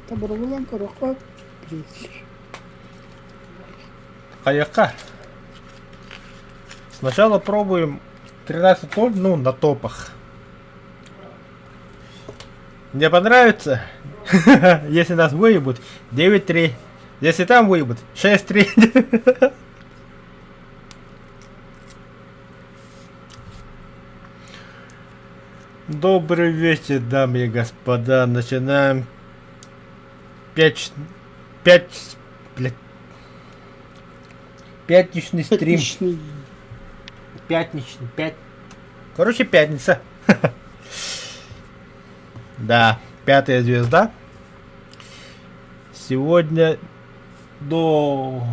Табырыллан көрүөххэ, в принципе. Хайыахха? Сначала пробуем 13.0, ну, на топах. Мне понравится, если нас выебут, 9-3. Если там выебут, 6-3. Добрый вечер, дамы и господа. Начинаем 5, 5, блядь, пятничный стрим. Пятничный. Пятничный, пять. Короче, пятница. Да, пятая звезда. Сегодня до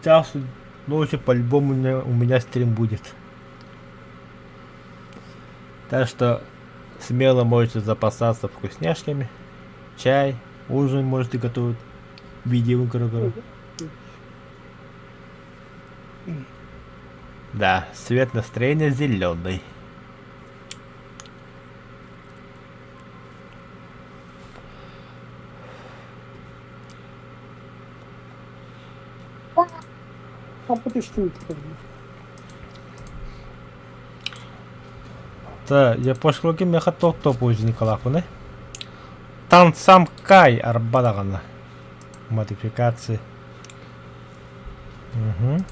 часу ночи по-любому у меня стрим будет. Так что смело можете запасаться вкусняшками. Чай, ужин можете готовить. Видео короче. Да, цвет настроения зеленый. Та, я пошлоги меха топ Николафуны. Тан сам кай арба Модификации. Угу.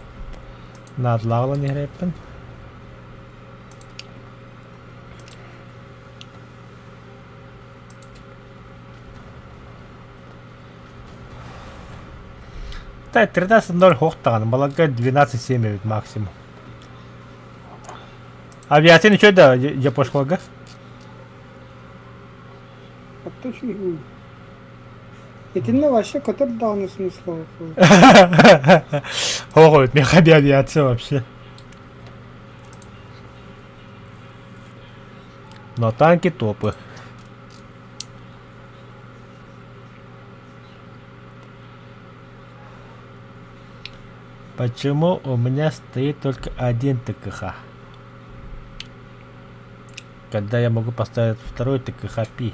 Надлағылан иһэрэппин. Так, 13.0 хоох даҕаны, баларга 12.7 эбит максимум. Авиация ничего да, япошкалга? Итиннэ вообще көтөр даҕаны смысла Ох, эбит, миэхэ авиация вообще. Но танки топы. Почему у меня стоит только один ТКХ? Когда я могу поставить второй ТКХ Пи?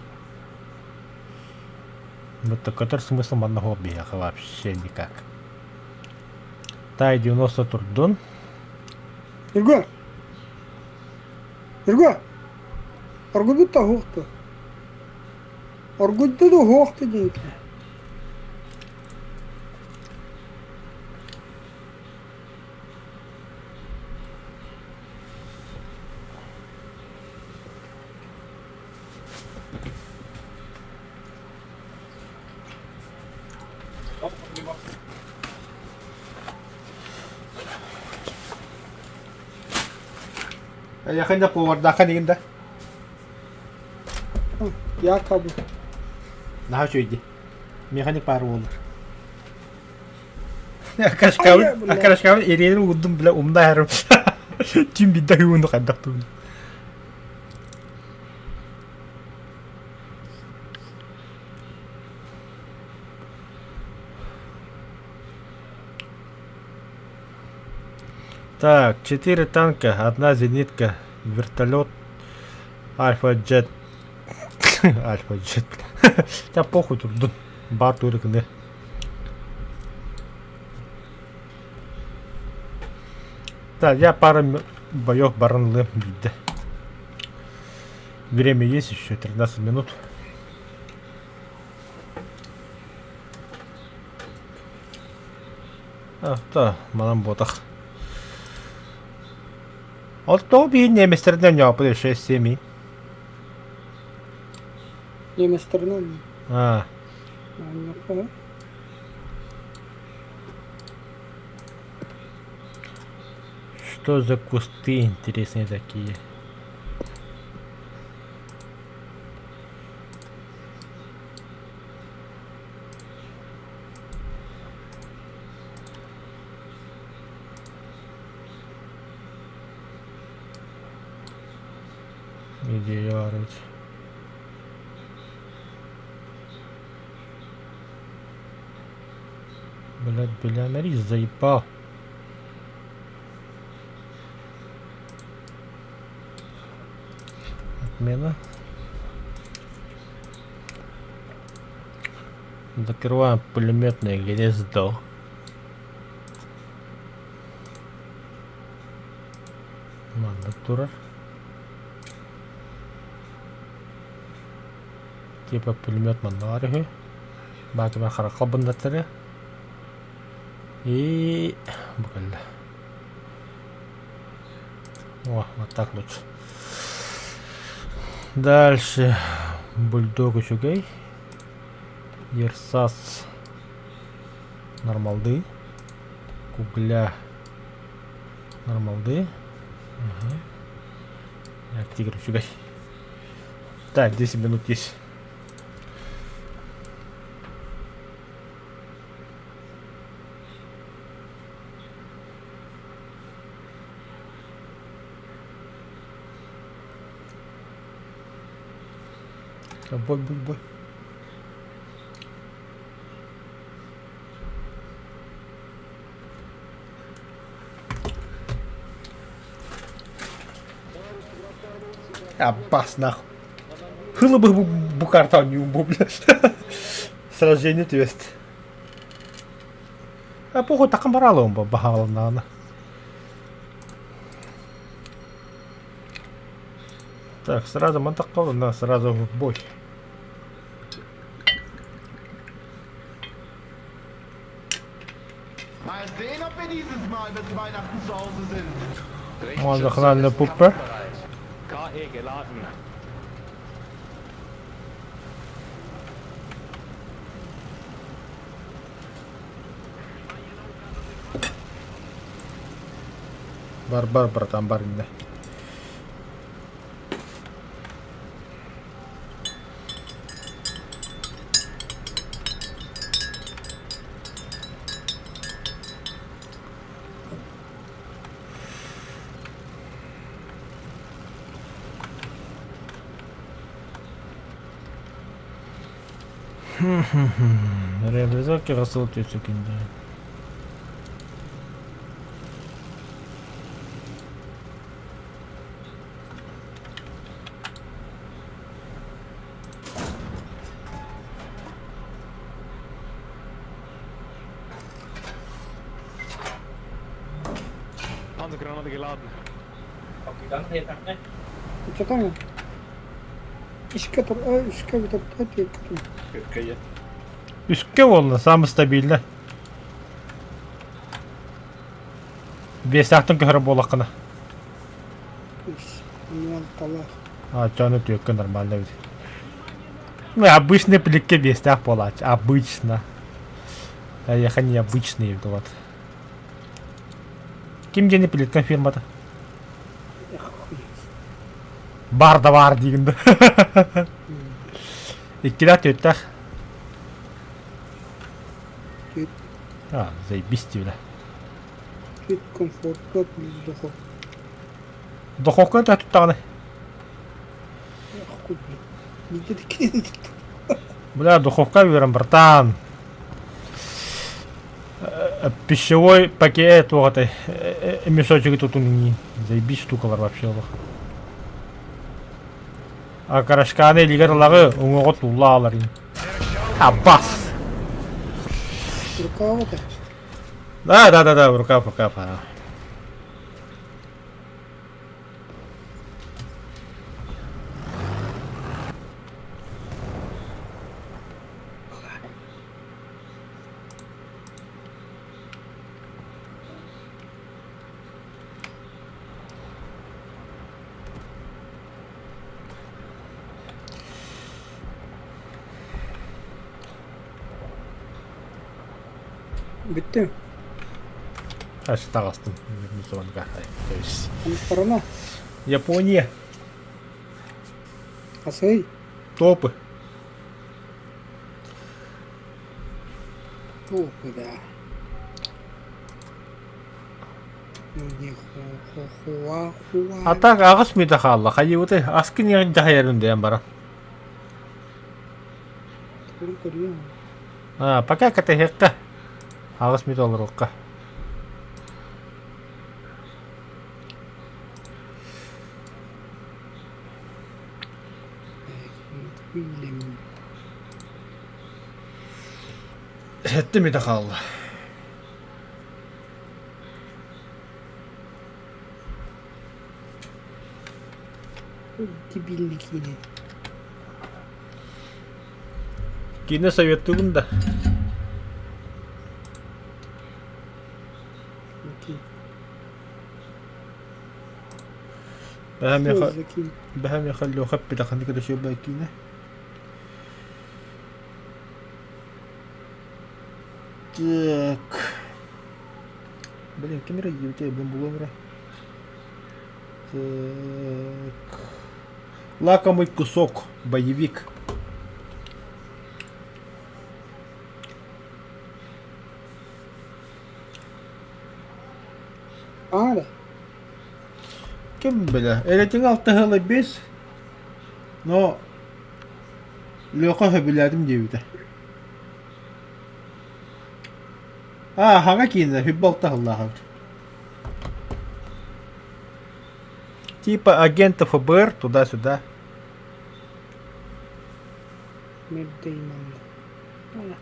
Вот который смысл одного бега вообще никак. Тай 90 турдун. Ирго! Ирго! Оргуйбут да уһуохту. Оргуйда да уһуохту диэки. Эйиэхэ повардаахха диигин да? Якобы. Наһаа үчүгэй дии. Механик паар буоллар. Акарашкабын, акарашкабын ириэрин уурдум бля умна аһарым. Ким бидда хүйуну хайдах тугун. Так, четыре танка, одна зенитка, вертолет, Альфа-джет. Альфа-джет. Да похуй тут. Бар турыкны. Так, я пару боев баранлы виде. Время есть еще, 13 минут. А, да, манан буотах. Ол биир немецтерден ньоопут 6-7. Немецтеринэн. А. Что за кусты интересные такие? Идея Блять, бля, Марис заебал. Отмена. Закрываем пулеметное гнездо. Маннык турар. Типа пулемет манна үһү. Баатыма харахха бындаттары. И бу кэллэ. О, вот так лучше. Дальше бульдог үчүгэй. Ерсас нормалды. Кугля нормалды. Ага. Тигр үчүгэй. Так, 10 минут есть. Бой, бой, бой. Аббас нахуй. Хылы бы букартан не блядь. Сражение твест. А похуй такым баралым баһааланнаҕына. Так, сразу мантакка, на сразу в бой. Mal sehen, ob wir dieses Mal bis Weihnachten zu Hause sind. Muazzaklarla Puppe. KE geladen. Бар бар братан бар инде. Реализовки рассылки секунды. Panzergranate geladen. Оччотон Үскэ тур, үскэ бүтэр түөркэ тур. Үскэ буолла, самый стабильный. Биэстээхтэн көһөрө буоллаххына. Үс, алталаах. А, чону түөккэ нормально эбит. Ну, обычный плитке биэстээх буолааччы, обычно. А яха необычный эбит вот. Ким диэни плитка фирмата? Эх, хуй. Бар да бар диигин да. Иккилээх түөттээх. Түөрт, А, заебись тебе. түөрт комфортка плюс доход. Духовканы төһө туттаҕына? Эх, хуй, блин. Биирдэ да кинини туттум. Бля, духовка үөрэн братан. Пищевой пакет вот мешочек тут у Заебись штукалар вообще олох. А карашканы илигэр ылаҕы уҥуоҕу тулла алар Аббас! Рукава так. Да, да, да, да, рукав, рукав. Ага. Бүттүм. Таҕыстым. Сторона. Япония. Асый. Топы. Топы, да. Ну не хуа хуа. А так аҕыс мүтэ хаалла. Хайыбыты аскын иһэн дьаһайарын диэн баран. Көрүн көрүөм. А, пока кэтэһиэххэ. Аҕыс мүтэ олоруохха. Уильям. Сэттэ мүнүүтэ хаалла. Дебильный киинэ. Киинэ советугун да? Бэһэ миэхэ Леха эппитэ ханнык да үчүгэй киинэ. Так. Блин, ким эрэ диэбитэ, блин, булуом эрэ. Так. Лакомый кусок. Боевик. Аара. Ким билэ? Эретиҥ алтыһылы бис. Но Леха сөбүлээтим диэбитэ. Аа, хаҥа киинэ, хүббэ алтыһыллаах эбит. Типа агента ФБР туда-сюда. Мэтт Дэймон.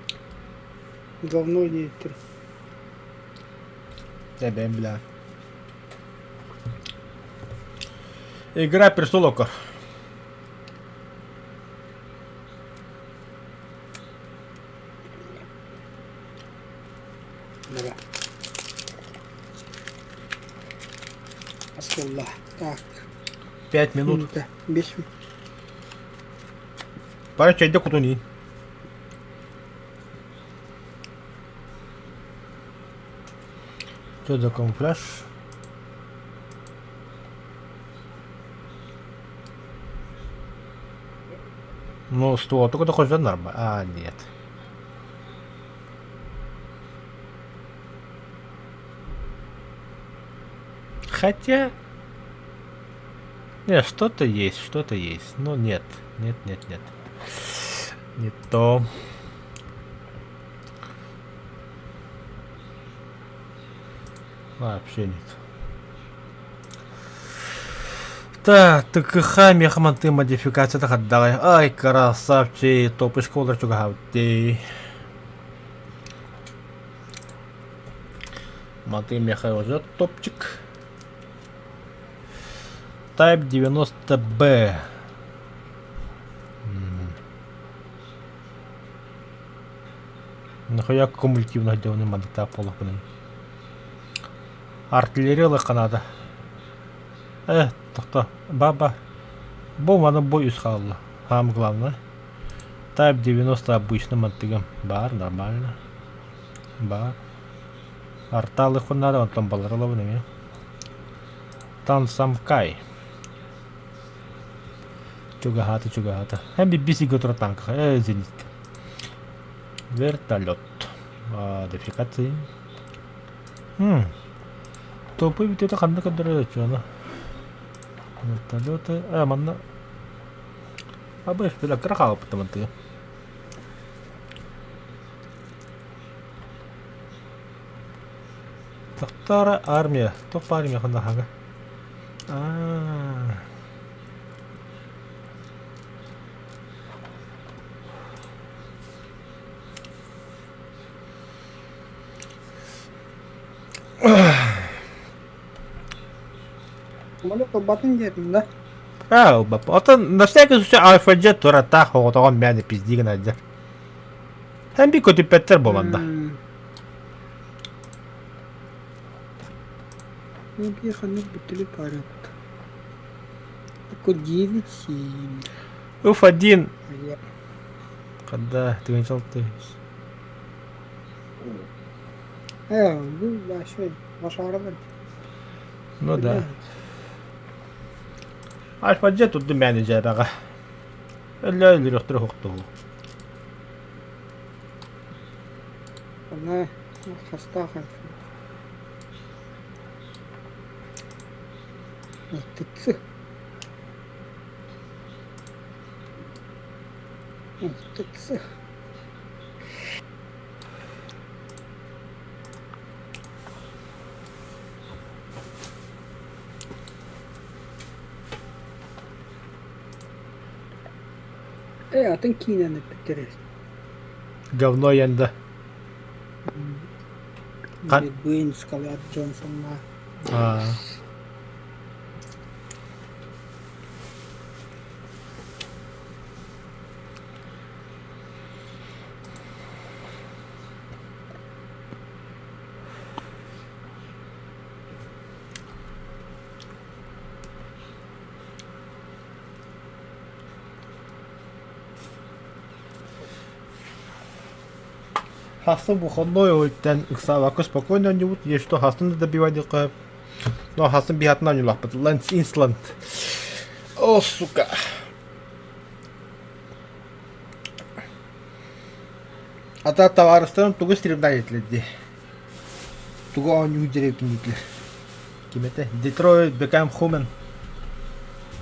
Говно диэттэр. Дьэ, бэйэм билэҕин. Игра престолов. Бара. Асылла. Так. 5 минут. Минута. 5 Пора чайда кутун Что за камуфляж? Ну, ствол только такой же нормально. А, нет. Хотя... Нет, что-то есть, что-то есть. Но нет, нет, нет, нет. Не то. Вообще нет. Так, ТКХ мехманты модификация отдавай. Ай, красавчик, топышка олорчуга. Маты меха уже топчик. Type 90B. Нахуя кумулятивных дьону мандата полохпунун. Артиллерия канада. Э, тохто. Баба. Бу маны бу үс хаалла. Самое главное. Type 90 обычно мантыгым. Бар, нормально. Бар. Арталы хуннары онтон баларылабын эмиэ. Тансамкай. Чугаһаата, чугаһаата. Һэм бибисигэ турар танка. Э, зенит. Вертолет. Модификации. Топы бүтүтэ ханна көрдөрөр чуона. Вертолеты. А, манна. Абы, била кыра хаалбыт мантыга. Тохтора армия. Топ армия ханна хага. А. Самолет ылбатын диэтим да. А, ылбап. Оттон на всякий случай Альфа Джет туратаах оҕотоҕон мээнэ пиздии гынадьар. Һэн би көтүппэттэр буолан да. Ну, биир ханнык бүттүлү парят. Такой 9-7. Уф-1. Когда ты начал ты? Э, бу вообще башарабын. Ну да. Альфа Джет тут менеджер аҕа. Өллө өлүрүөхтөрө хуктуһу. Она хастаах ТЦ. ТЦ. Э, атын киинэни бүтэрэр. Говно янда. Бэдбин, Скалат Джонсонна. Аа. Хасты выходной ойтен ыксаабакка спокойно оонньуубут, если что хастын да добивать диэххэ Но хастын биһатын оонньуулаахпыт. Лэнс Инсланд. О, сука. Ата табаарыстарым тугу стримнаа диэтилэр дии. Тугу оонньуу диэбиккин диэтилэр. Ким этэ? Detroit Become Human.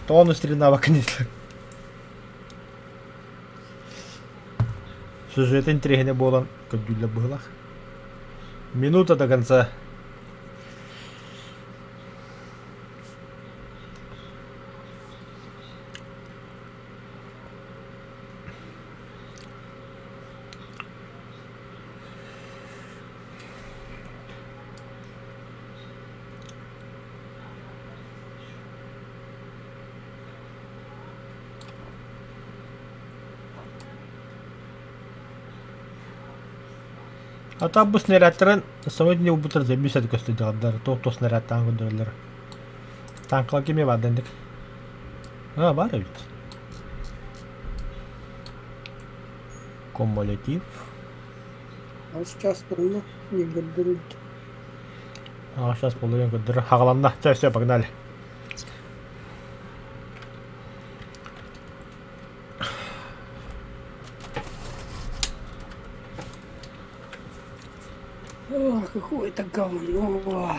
Тоҕо стримнаабаккын диэтилэр. Сюжет интэриэһинэй буолан көрдүүллэр быһыылаах. Минута до конца. А бу снарядтарын самый убутар забисат көстө туох туох снарядтаан көрдөрөллөр. Танкалар кими бар дендик. А, бар эбит. Кумулятив. А сейчас полно не көрдөрүлдү. А, сейчас половина көрдөрөр. Хагаланна. Все, все, погнали. Ох, какое-то говно.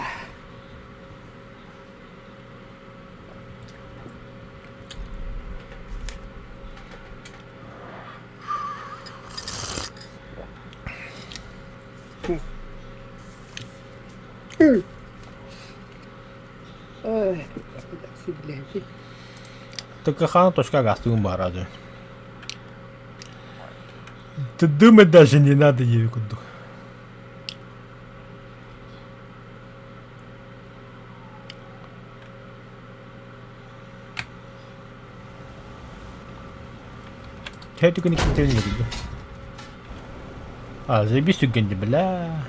Ой, блядь. ТКХ точка гастуун баарады. Ты думать даже не надо ей курдук. Тэдүгүн иккитин көрдө. А, заебись үггэнди, бля.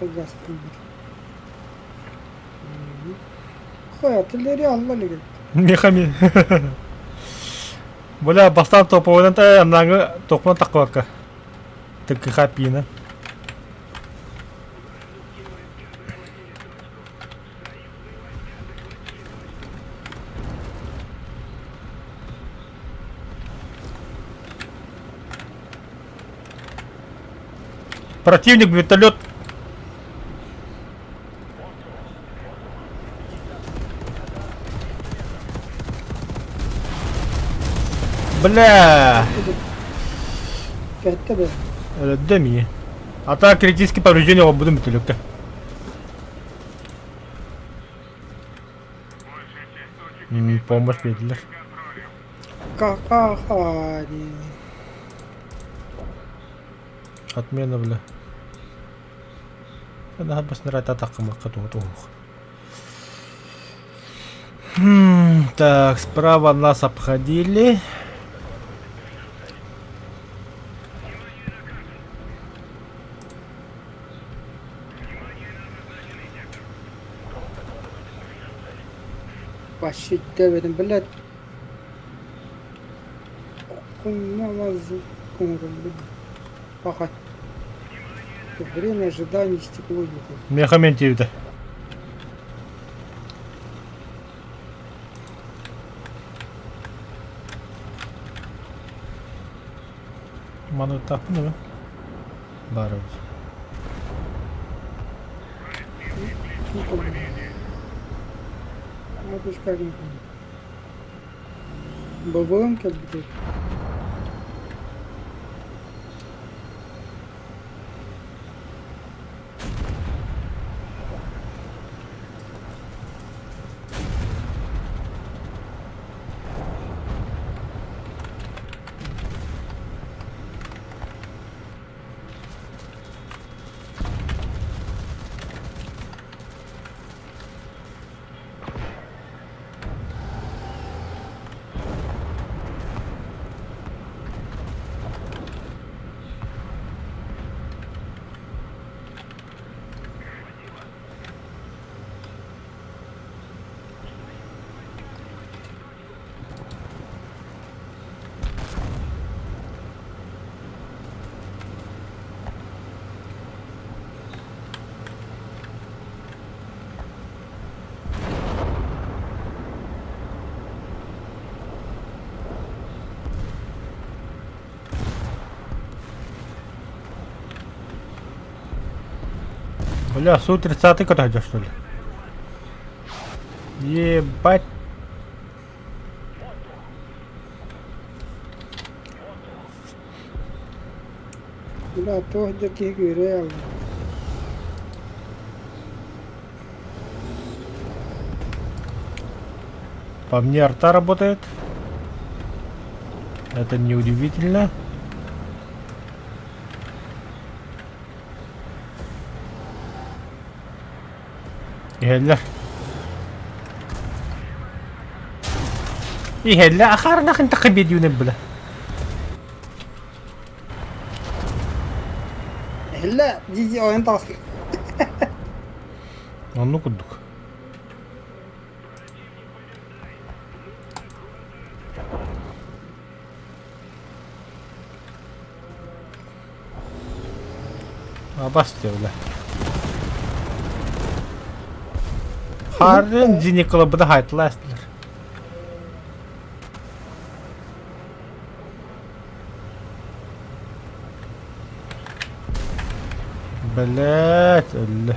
Гастромер. Хой, артиллерия алла лиги. Мехами. Бля, бастаан топовынан та аннааҥы тохпунан таххыбакка. ТКХ пиина. Противник вертолет. Бля! Кәттә бе. Дөми. А так критические повреждения буду вертолетка. Помощь бердилэр. Ка-ха-ха. Отмена, бля. Наһаа баснырата таххымакка туох. Так, справа нас обходили. Вообще дэбэтин, блядь. Пахать. Время ожидания стекло Мехамен тиэбитэ. Маны ыттаахпын да Баар эбит. Бобуом кэлбитэ. Бля, Су-30 көтөһдө что ли? Ебать. Бля, туох да киһи күүрэ алла. По мне арта работает. Это неудивительно. Иһэллэр. Иһэллэр. Ахаарынахын тахха биэдүүнэ бля. Эһэллэ дии ойон таҕыста. Оннук курдук. Абас диэбилэ. Харын дьиникылабыда хайтылаастылар. Блять, өллө.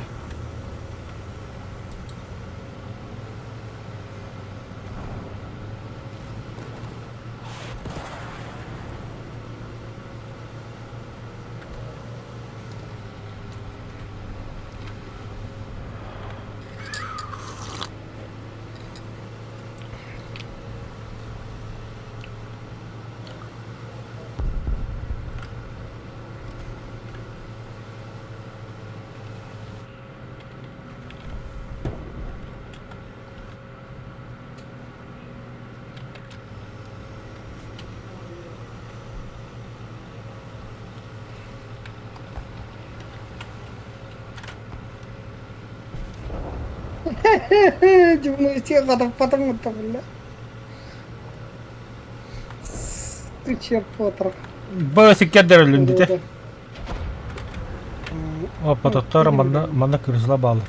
Дьумуйсия хатаппатым бля. Сучья потрох. Бу сиккердер өлүн дите. Опа, манна манна кырсыла баалар.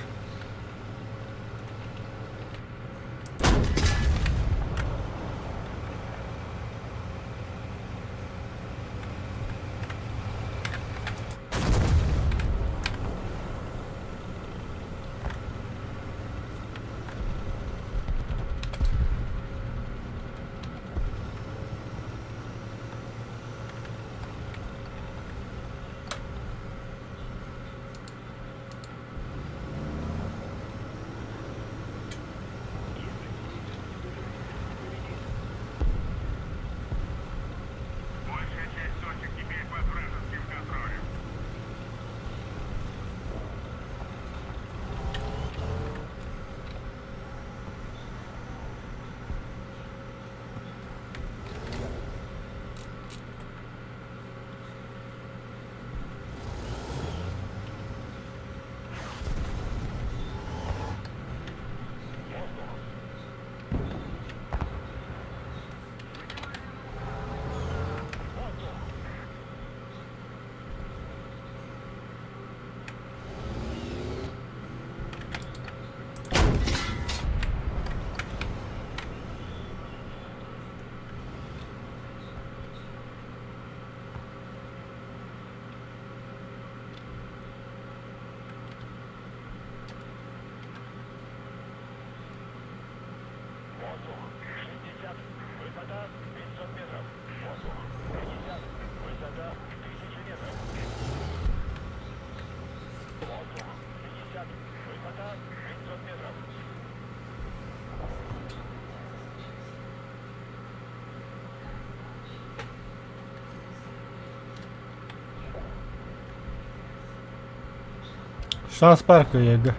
Шанс парка Ега.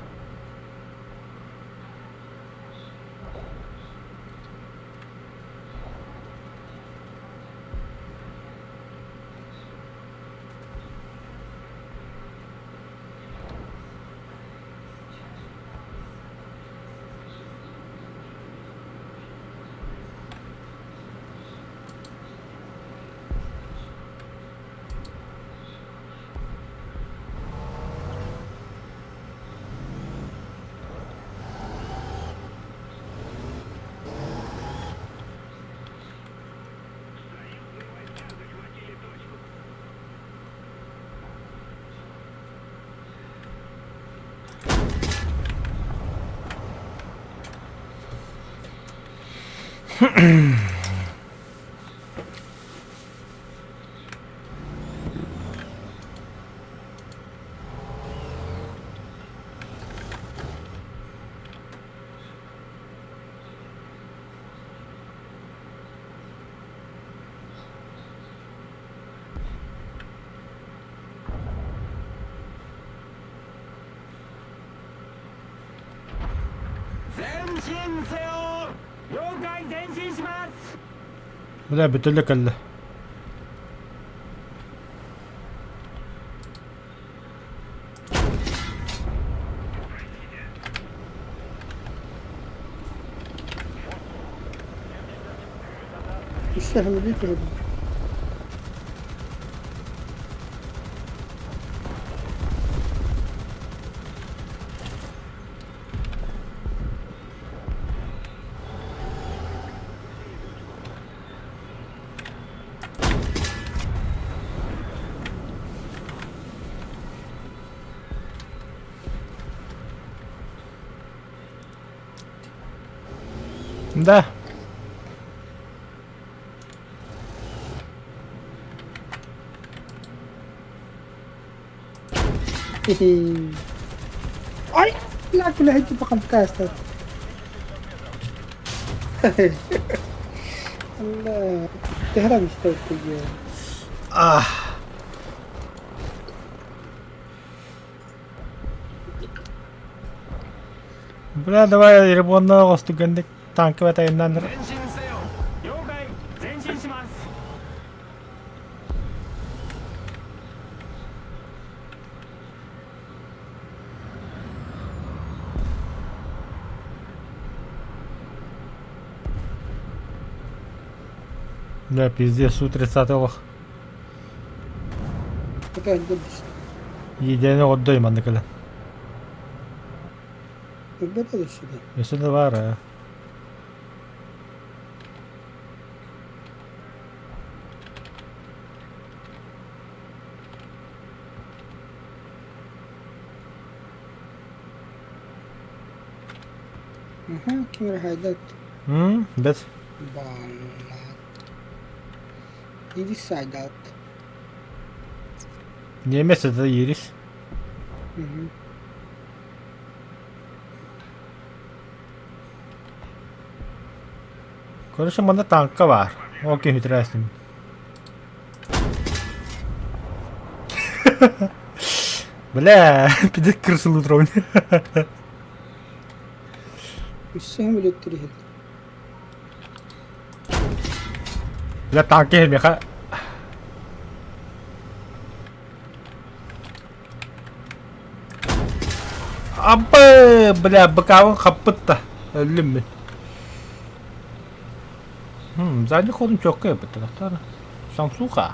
Бля, бүтүллэ кэллэ. Өссө сөмөлүөт турабын. Да. Ай, бля, күлэһит бакантка Төһө истэ Ah. Бля, давай ребонна оҕустугандык танка батайынан Бля, пиздец, Су-30 олох. Иэдээнэ оҕордой манна кэлэн. Өссө да баар ээ. Бэт. Немец это Ирис. Короче, манна танка баар. Ол киһи бүтэрээстим. Бля, пиздец крысылы трон. Бля, танки меха. Абы, бля, быкабын хаппыт да. Өллүм мин. Задний ходом четко эбит. Самсуха.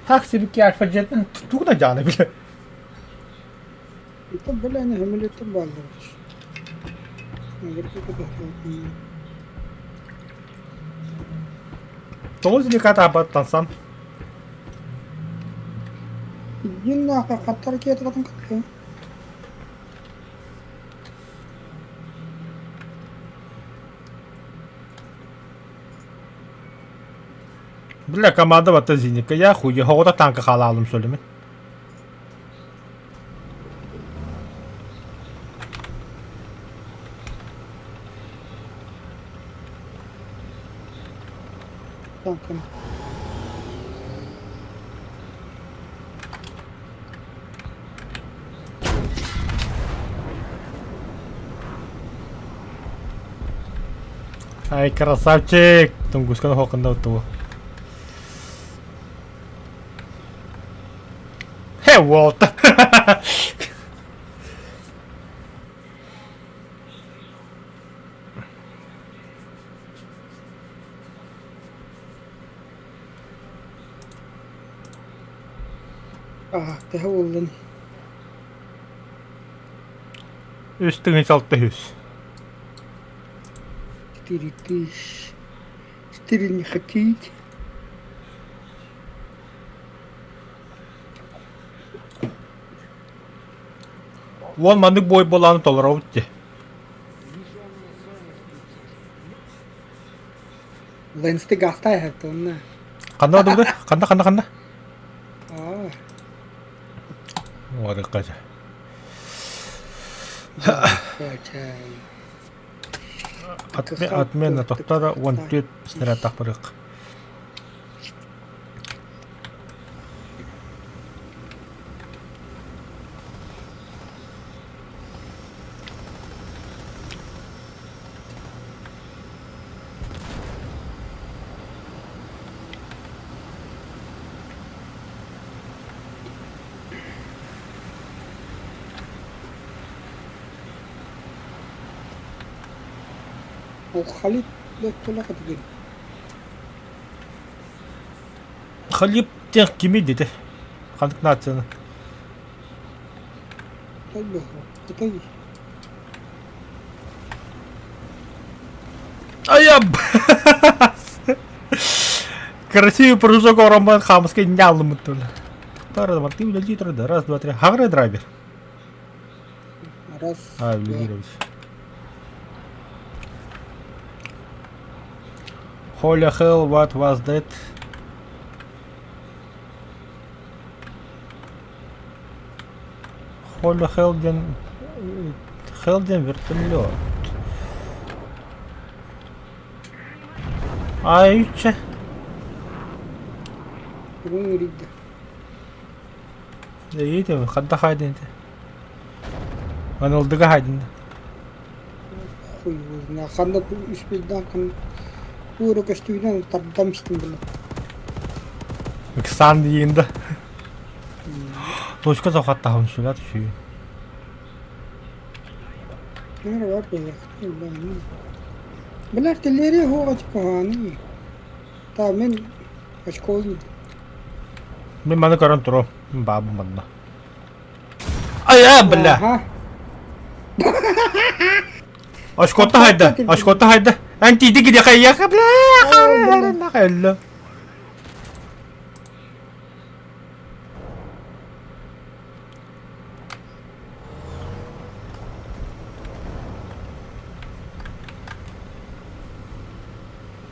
Так себе альфа-джет тугна дьааны билэ. Тоҕус деликат аабаттансан. Иди нахуй, хатта ракета потом как Бля, команда батта зенитка. Я хуй, хоҕото танка хаалаалым сөйлеме. Танками. Ай, красавчик! Тунгусканы хоқында оттугу. Хе, Уолт! Аа, төһө буоллун? Үс тыһыынча алта үс. 4000. Четыре не хотите. Уон маннык бой буолааны толоробут дии. Лэнсти гастай хатонна. Ханна бардыбыт? Ханна, ханна, ханна? Аа. Уарыккача. Отмена тохтора 14 снарядтаах барык. Ол Халид тула кытыгын. Халип диэн кимий диэтэ? Ханнык нацияны? Кытай. Айа! Красивый прыжок оромбан хамыска нялымыт Ты литр, раз, два, три. Хагры драйвер. Раз, А, два. Holy hell, what was that? Holy hell диэн Hell диэн вертолет. Ай, үччэ. Бүгүн үрүйдэ. Эйиитим, хадда хайдын ити. Анылдыга хайдын. Хуй его знает. Ханна үспүйдээх Туора көстүүнэн тардам истим була. Ыксаан диигин да. Точка сохаттаһын сүлэ түсүйүн. Нээр бар буолуохтаах. Били артиллерия суоҕа куһаҕаный. Та мин очколун Мин маны көрөн туруом. Баабын манна. Ай, бля! Аха. Очкотта хайда, очкотта хайда. Эн тиийди киди хайяха, бля, өллө.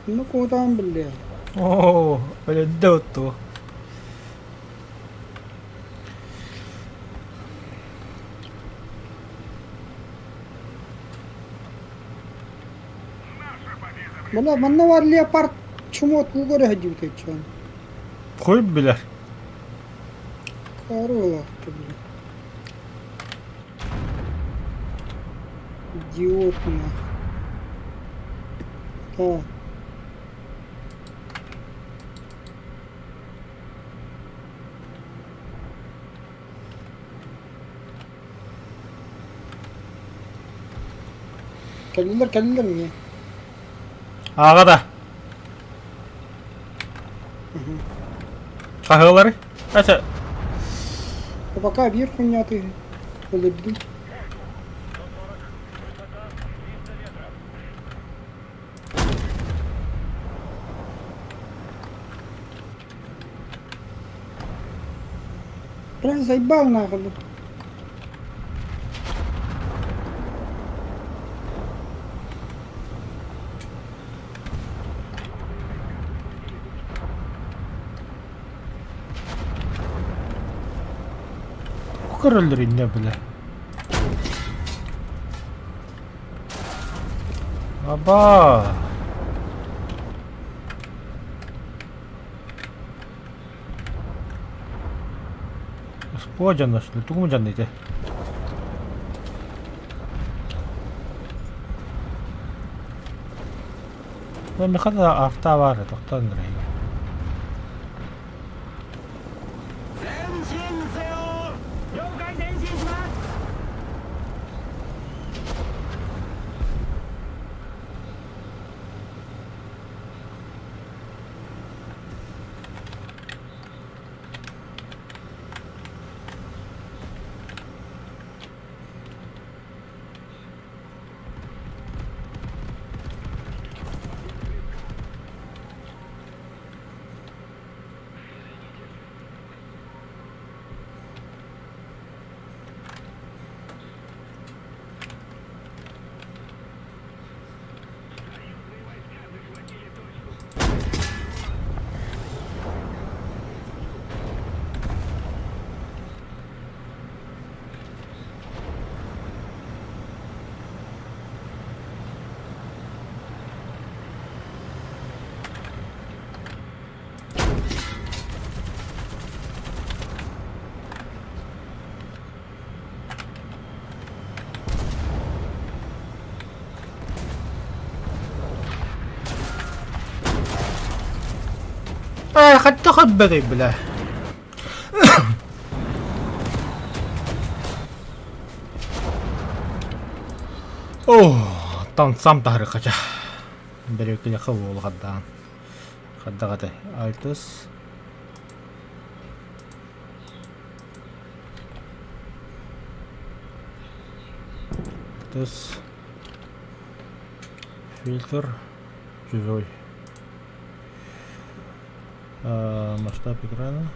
Ну куотаан биллиэ. Оо, өлөддө отту. Бля, манна бар леопард чмо тугу эрэ сылдьыбытай чуон. Хуй билэр. Кары ылаахта бля. Идиот нах. Так. Кэллилэр, кэллилэр мне. Ааҕа да. Хаһыалары? Ача. Пока биир хуйняты өлөрдүм. Бля, заебал нахуй. бу. Көрөллөр иннэ бля. Аба! Спо дьонно, тугум дьонно ити? Михата авто баар тохтоон эрэ. Ээ, хайдах өлбөтүй бля. О, танцам таһырыкача. Бөрөкүлэхэ уол хаддаан. Хаддаҕата альтус. Альтус. Фильтр чужой. Масштаб экрана.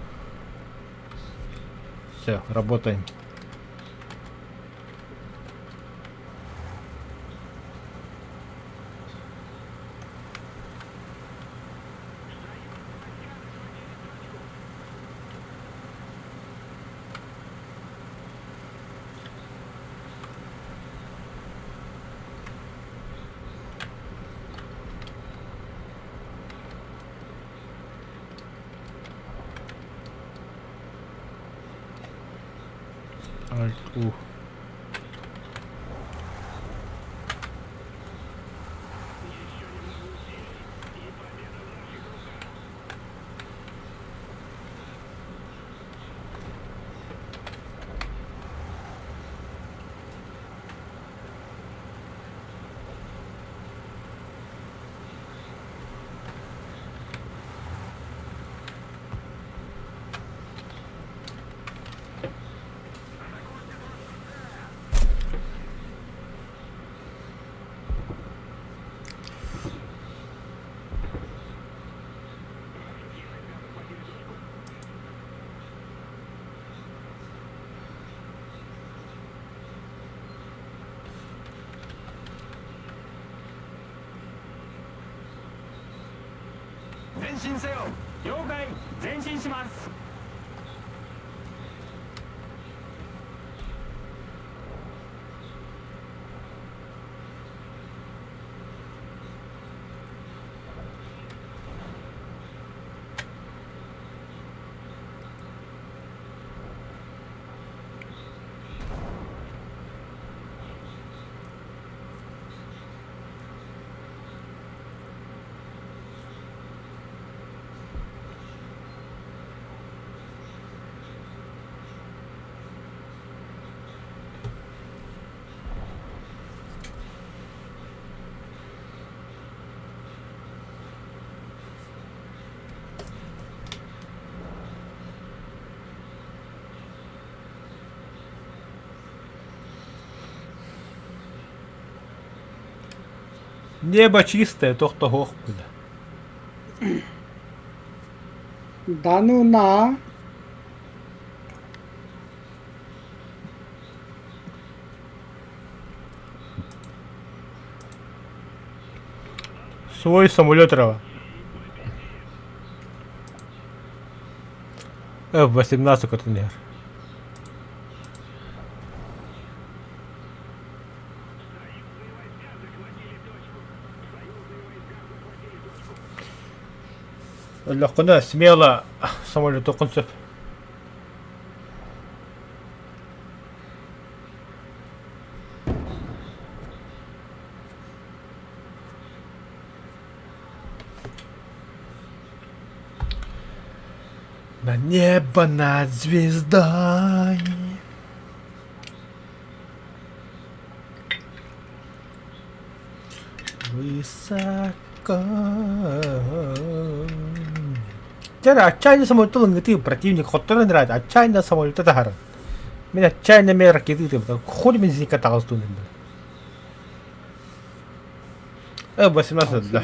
Все, работаем. Alt U. Небо чистое, тохтоһуох бile. Да ну на. Свой самолет рава. F-18 көтөн иһэр. Өллөххүнэ смело самолетуоххун сөп. На небо над звездой. Высоко. Дьэ, отчаянно самолету ылыҥҥытыы противник хотторон нравится, отчаянно самолету таһарын. Мин отчаянно мен ракеты ыытыбыта. Хули мен зинка таҕыстуун 18 да.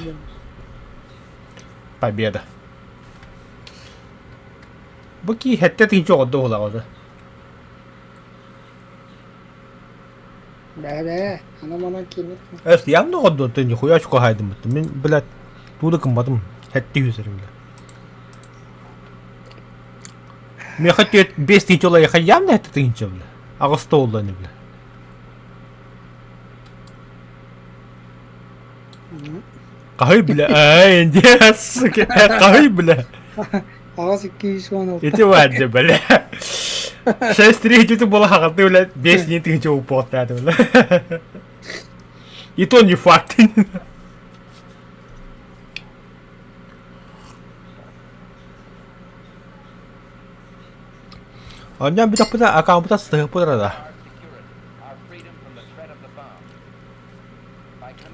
Победа. Бу кии хэттэ тыынча оҕордо уһулаҕа Бээ-бээ, аны-маны киирбит. Эс явно оҕордо ты нихуя очко хайдыммыт. Мин, блядь, тууду кымматым. Хэтти үсэрим, бля. Меха түөт бес тыынча олайха явно хэтти тыынча, бля. Аҕыста олла ини, бля. Хаһый бля, эй, индия, сука, хаһый бля. Аҕыс 216. Ити баадьа, бля. 6-3 ити буола хаҕалты, бля, 5 не тыһынча упуохтааты, бля. И то не факт. Онньон бүтэхпитэ акааммыта сытыһыппыт да.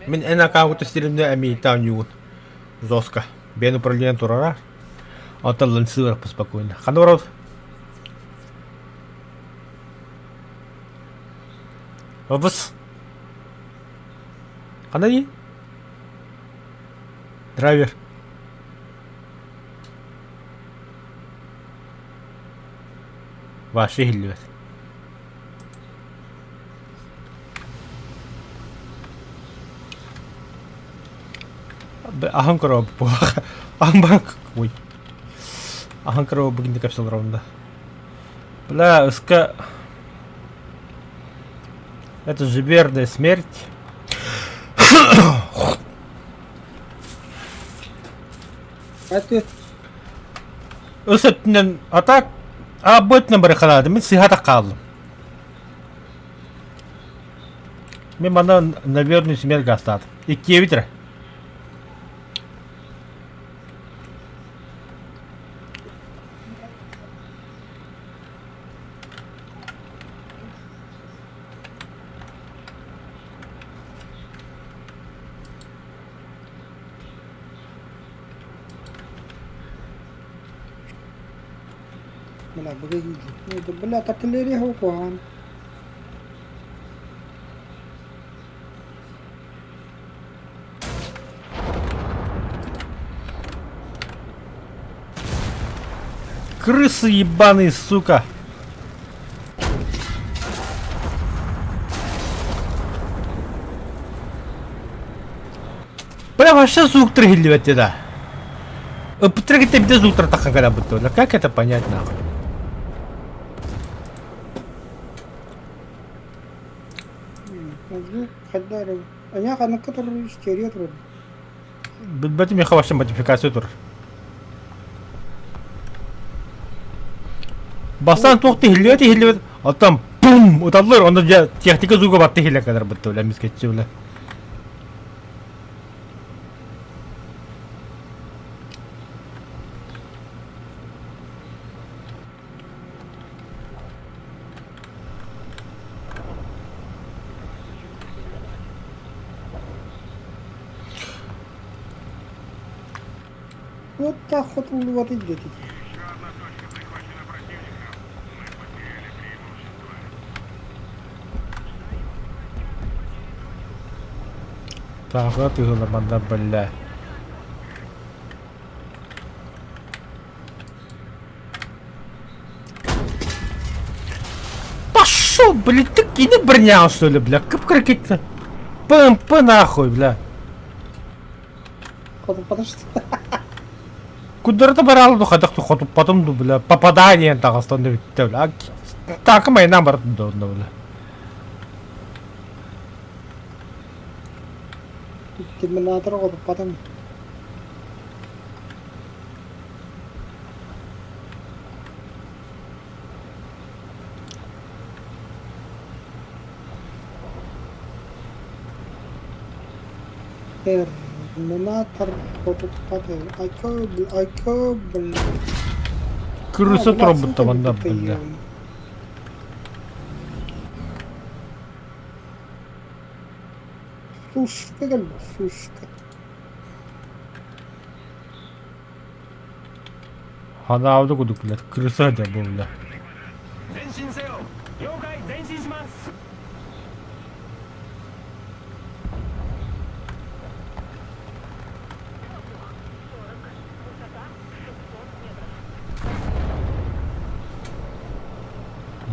Мин эн акаабыт стилимнэ эмиийте оонньуубун. Жестко. Бэйэн управление турара. Онтон лансыыраппын спокойно. Ханна барабыт? Обус. Ханна дии? Драйвер. Вообще иһиллибэт. Аһын көрө аһын банк ой аһын көрө бүгүн кэпсэл ровно. Бля, ска это же верная смерть. Ыс өттүнэн а так а бу өттүнэн барыханаадым мин сыһа хааллым. Мин манна наверное смерть гаастаатым. Иккиэбит эрэ. Бля, быгы Бля, артиллерия куһаҕан. Крысы ебаные, сука! Бля, вообще звук триггерливать да. Ыппыттара бите звуктар таххан кэлэн Как это понять нахуй? Звук хайда Аня ханыкка турар стерео турар. Билбэтим миэхэ вообще модификация турар. Бастаан туох тиһиллибэт иһиллибэт, оттон пум ыталлар, онно дьэ техника звуга барта иһиллэр кэлэр бытта бля мискетчи бля. Вот так хотуллубат идети. Тааҕа тыһыламанна бля. Пошел, блин, ты кини броня, что ли, бля? Кып-кракет. ПМП нахуй, бля. Хотуппата что? Куддарата бараалы ду хайдах хотуппатым ду бля попадание таҕыстан да бүттэ бля. Таакы майнаан барытын да онно бля. Терминатор хотуппатым. Терминатор хотуппата. Айка, айка, бля. Кырыса турабыт манна бля. Сушка кэлбит, сушка. Ханаабыта курдук бля, крыса дьэ бу бля. 前進せよ了解前進します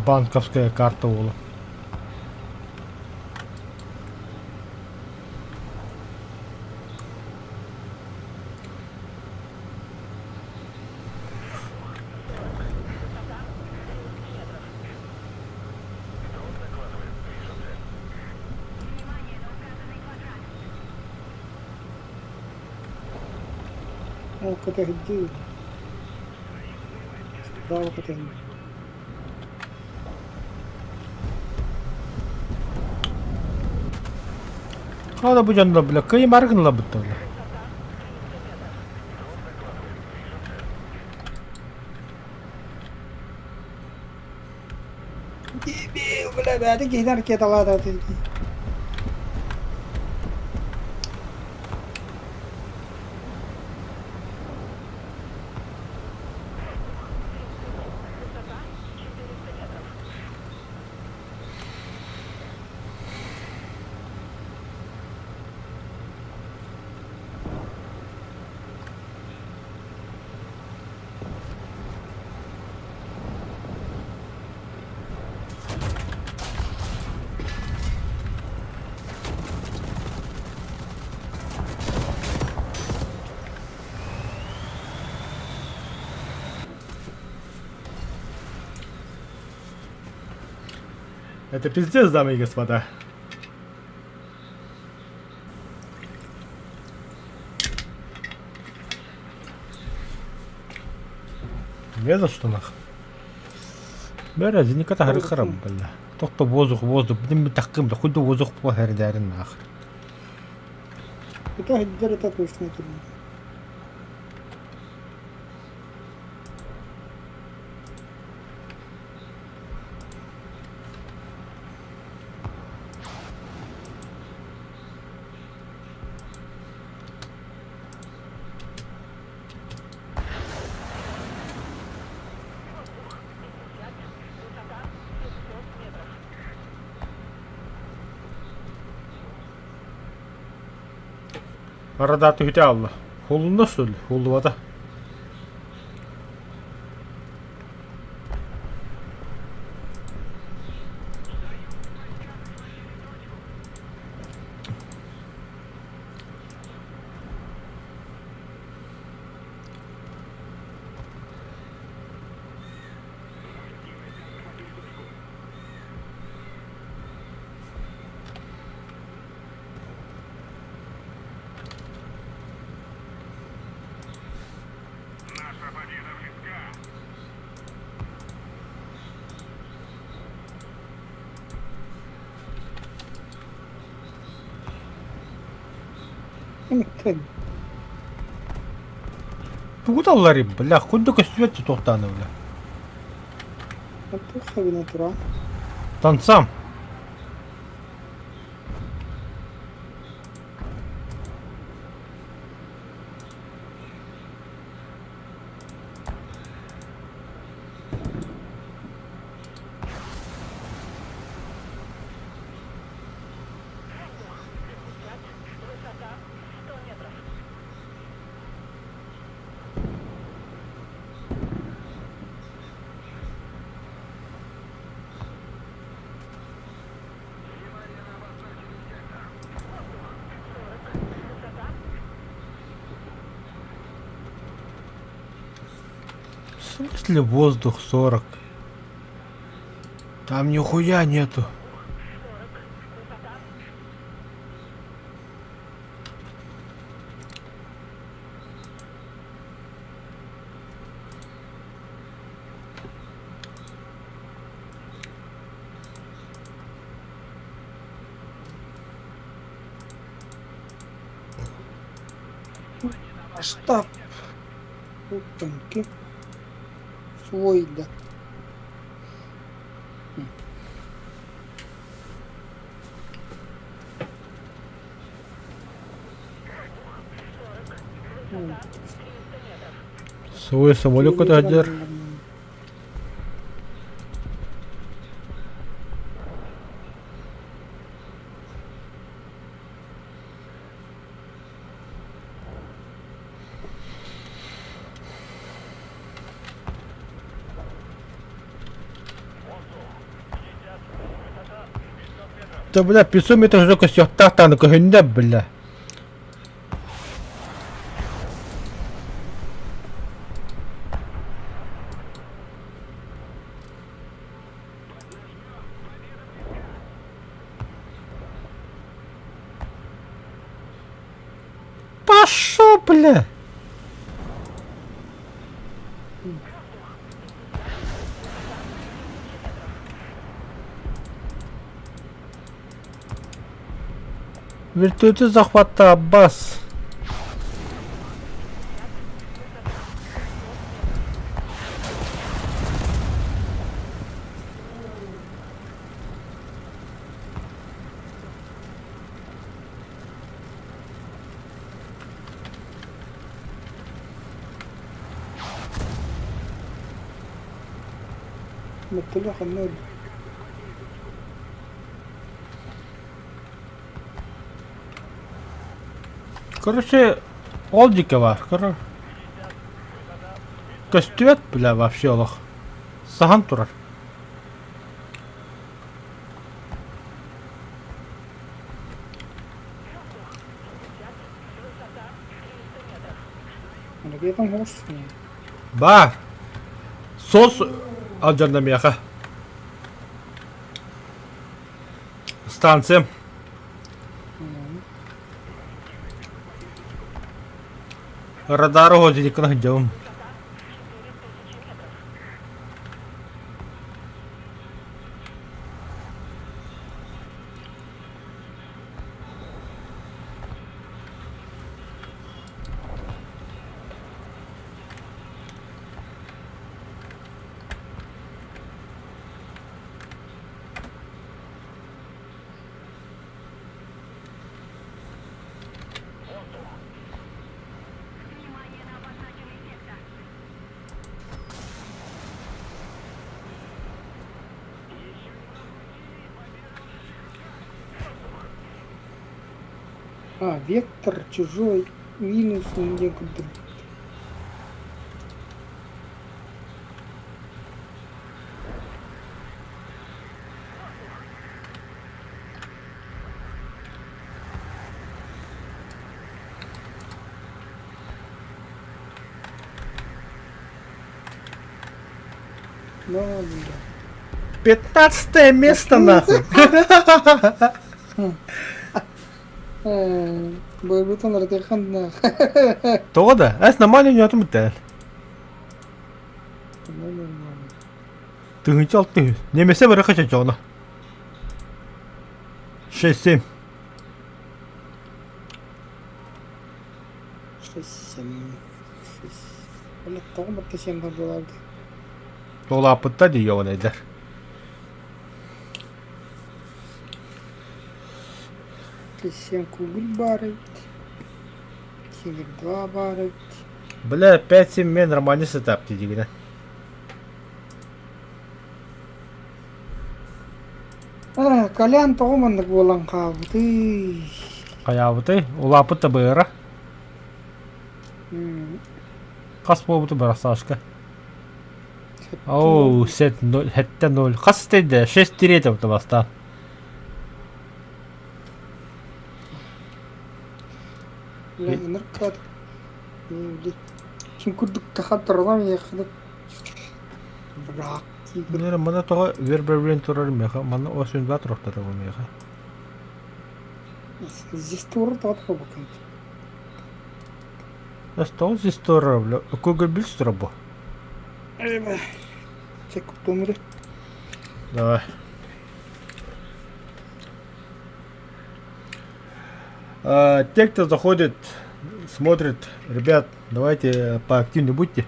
Банковская карта уола. Ол кэтэһирдии. Браво кэтэһин. Хала бу дьонно бля, кыймар гынлабыт бля. Дебил, бля, бэйэтэ киһини ракеталаата. Это пиздец, дамы и господа. Не за что нах. Бәрә, зиниката хары харам, бля. Тохто воздух, воздух, блин, такым, да хуй воздух плохердәрин нахер. Это хиддер это точно кэлбит. Арада түһүтэ алла. Холунна сөл, холлубата. Эн Тугу талларым, бля, хуй да көстүбэт туохтааны, бля. Туох тура. Танцам. В смысле воздух 40? Там нихуя нету. Штаб. Опаньки. Свой да. Свой самолет көтөһөр. Да бля, 500 метров жөкө сөхтаах көһүндэ бля. Пошел, бля! Вертолеты захвата Аббас. Мөккүлэ ханна өллө? Короче, ол диэки баар. Короче, көстүбэт бля вообще олох. Саһан турар. Ракетам хоҕус Баар. Сос алдьанна миэхэ. Станциям. Радары хоздиккына сылдьабын. А, вектор чужой минус диэн курдук. Да, бля. 15 место нахуй. Бойбутун ырытыаххан Тоҕо да? Эс нормально ньуотум бүтээл. Тыһыынча алта үһүс. Немесе бырыха чочоҕуна. 6-7. 6-7. 6. Бля, тоҕо барта сиэн бар буолаабыт. Туолааппытта дии ёванайдар. Сиэн кугул баар эбит. Тигр 2 баар эбит. Бля, 5-7 мен нормальный сетап дии А, Колян тоҕо маннык буолан хаалбытый? Хайаабытай? Улааппыт да быара. Хас буолбуту бара Сашка? Оу, сет ноль, хетте ноль. Хас стейде? 6 тиретов бастаан. Бля, ыныркат. Ким курдук тахаттаралам ехали. Враг тигр. Нера мана тоҕо Вербервен турар меха, манна осүн два турахтата бу меха. Здесь тур тот побакает. Тоҕо здесь турар, бля, Кугыл бил турар бу. Чек куптумры. Давай. А, те, кто заходит, смотрит, ребят, давайте поактивнее будьте.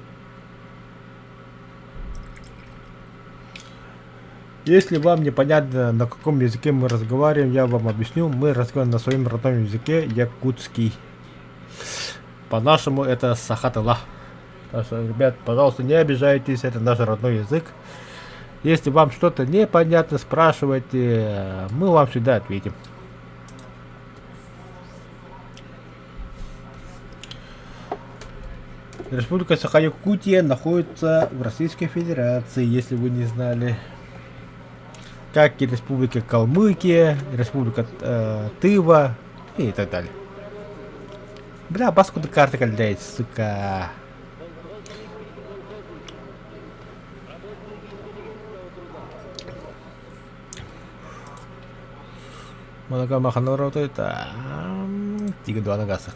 Если вам непонятно, на каком языке мы разговариваем, я вам объясню. Мы разговариваем на своем родном языке якутский. По-нашему это саха тыла. Так что, ребят, пожалуйста, не обижайтесь, это наш родной язык. Если вам что-то непонятно, спрашивайте, мы вам всегда ответим. Республика Саха-Якутия находится в Российской Федерации, если вы не знали. Как и Республика Калмыкия, Республика э, Тыва и так далее. Бля, баску до карты кальдяет, сука. Манака маханора там тига два нагасак.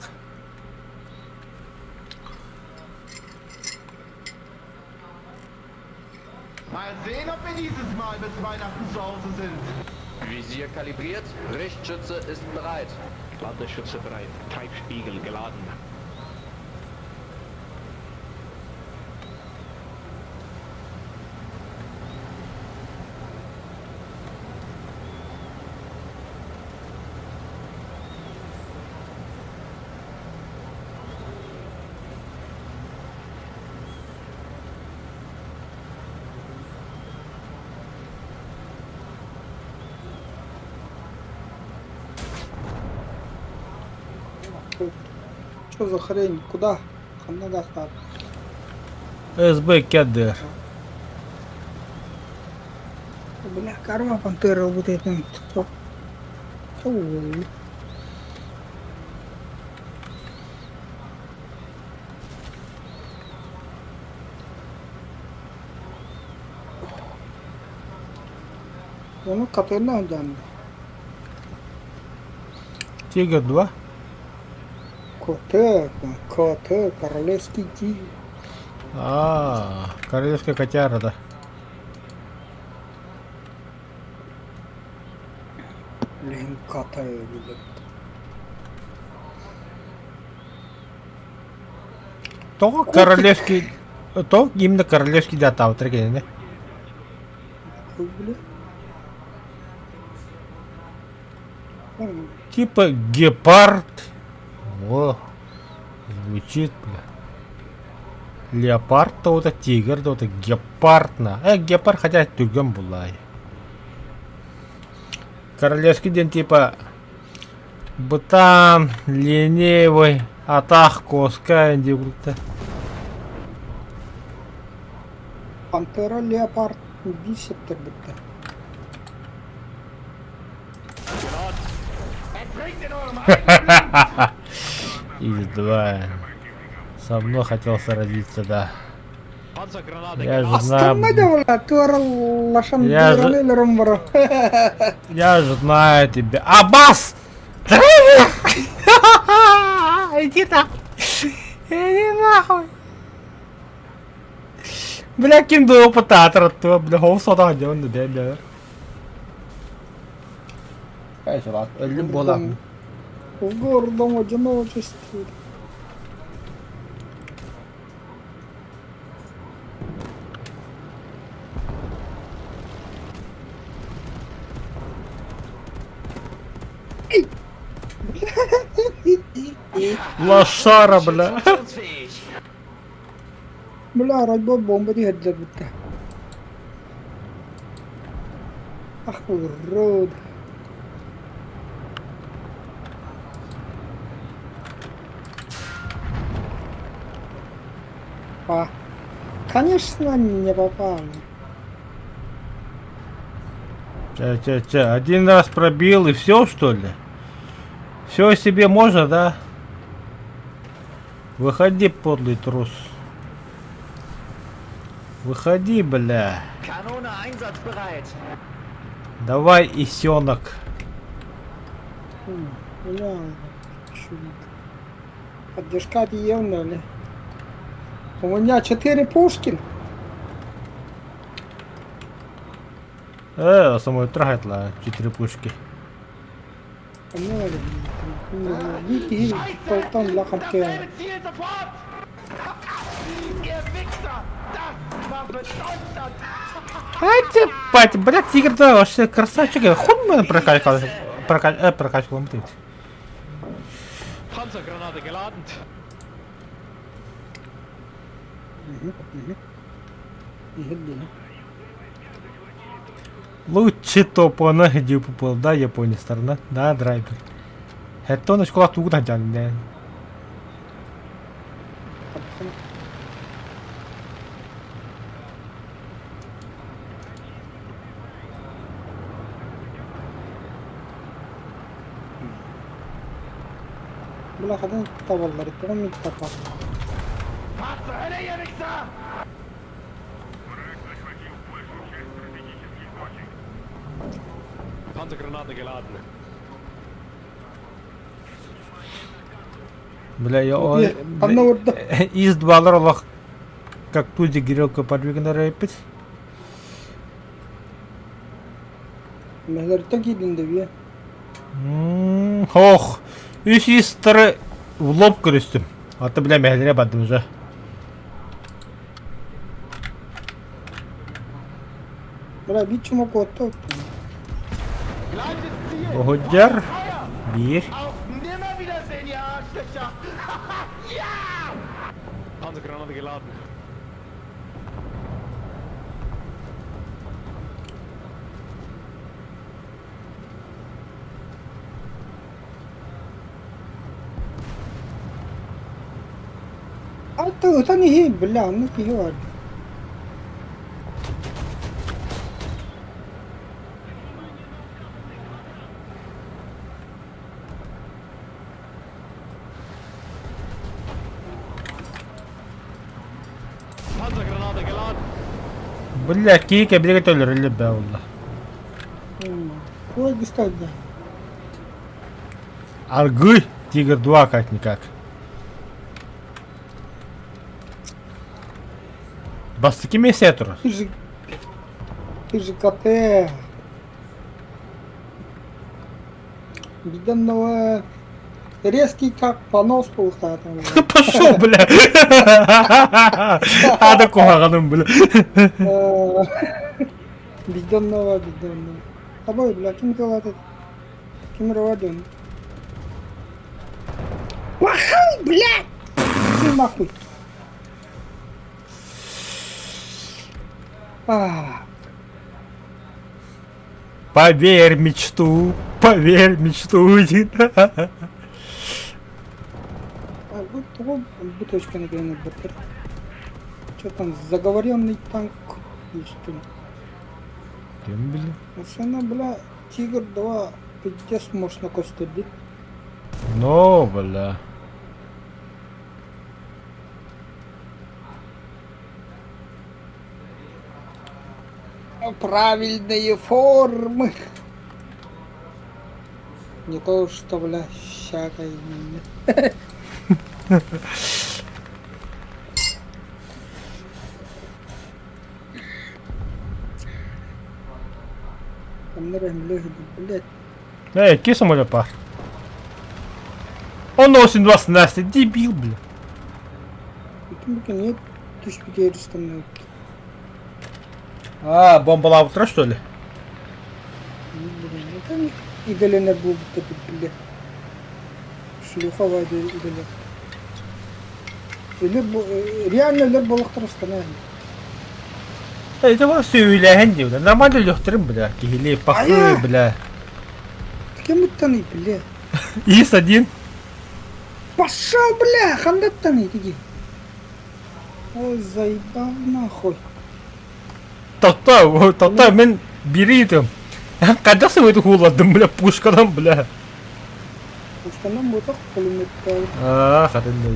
Mal sehen, ob wir dieses Mal bis Weihnachten zu Hause sind. Visier kalibriert, Richtschütze ist bereit. Ladeschütze bereit. Treibspiegel geladen. Что за хрень? Куда? Ханна да СБ кедр. Бля, карма пантера вот это. Ону Катерина дьаанда. Тигр 2. КТ, КТ, королевский тигр. А, королевская котяра, да. Блин, КТ, блин. То королевский, то именно королевский да, там, трекене. Бля. Типа гепард. О, звучит, бля. Леопард то вот тигр, то вот гепард на. Э, гепард хотя түргэн булай. Королевский день типа Бытан, ленивый, атах, коска, диурта. Пантера, леопард, бисептер бітті. Ertrinkt in eurem eigenen Blut! Из два. Со мной хотел сразиться, да. Panzergranate Я же geladen. знаю. Астана да, туара лашан Я же- баро. Я же знаю тебя. Аббас! Иди там. Иди нахуй. Бля, ким опыта бля, хол сода дён да бля. Өлүм бола. В гордом одиночестве. Лошара, бля. Funktionsfähig. Бля, радьба бомба дигәдләр бітті. Ах, урод. А, конечно, не попал. Ча, ча, ча. Один раз пробил и все, что ли? Все себе можно, да? Выходи, подлый трус. Выходи, бля. Kanone einsatzbereit. Давай, исенок. Бля, чувак. Поддержка тиийэн ли? У меня четыре пушки. Самой трахайтла четыре пушки. Scheiße! Dasselbe Ziel sofort! Ihr Wichser! Das war für Deutschland! Хотя, бать, блядь, Тигр, да, вообще красавчик. Хуй мы прокачал, прокачал, прокачал, блядь. Panzergranate geladen. Лучше топона где попал, да, Япония сторона, да, драйвер. Это он школа тугна тянет. Бля, табаллар, тоҕо мин тапа. Was zur Hölle, ihr Wichser! Panzergranate geladen. Бля, я он... Ханна урда. Из два лох как тузи гирелка подвигна рэпить. Мэлэртэ киирдин да Ох, үс истары в лоб көрүстүм. Аты бля мэһэлэрэ бардым уже. Бля, биир чумок уотта Gleiches Ziel! Оһудьар Feuer! биир. Auf Nimmerwiedersehen, ihr Arschlöcher! ja! Panzergranate geladen. Ата ытан иһи, бля, оннук киһи бар. Panzergranate geladen. Бля, киһи кэбилигэ төлөрүллэ бэ олла. Ой, гыстайда. Аргы Тигр 2 как-никак. Бастыки месте турар. Ты же... Ты же КТ. Виданного резкий как понос полыхает. Пошел, бля. Ада куһаҕаным, бля. Бидонного, бидонного. Тобой, бля, ким делает Ким роден? Пошел, блядь! Иди нахуй. А, Поверь мечту, поверь мечту. а вот того бутылочка на баттер. Что там, заговоренный танк есть что ли? Ким били? Машина, бля, Тигр 2, пиздец мощно костыли. Но, бля. Правильные формы. Не то, что, бля, всякой. Блядь. Эй, киса самолет пар. Он 8-2 Настя, дебил, бля. Это нет 1400 минут. А, бомбалау что ли? Блин, это не идеально был бы, бля. Шлюха вайды идеально. Или реально лер балыктар станай. Эй, это вас сүйлэһэн дии, нормально лөхтөрүм, бля. Киһили пахы, Айа! бля. Кем ыттаны, бля? ИС-1. Пошел, бля, хандаттаны, иди. Ой, заебал нахуй. Тота, тота, мен биритим. Когда сымыты хуладым, бля, пушкадан, бля. Пушканан ботак пулеметтер. А, хатын да.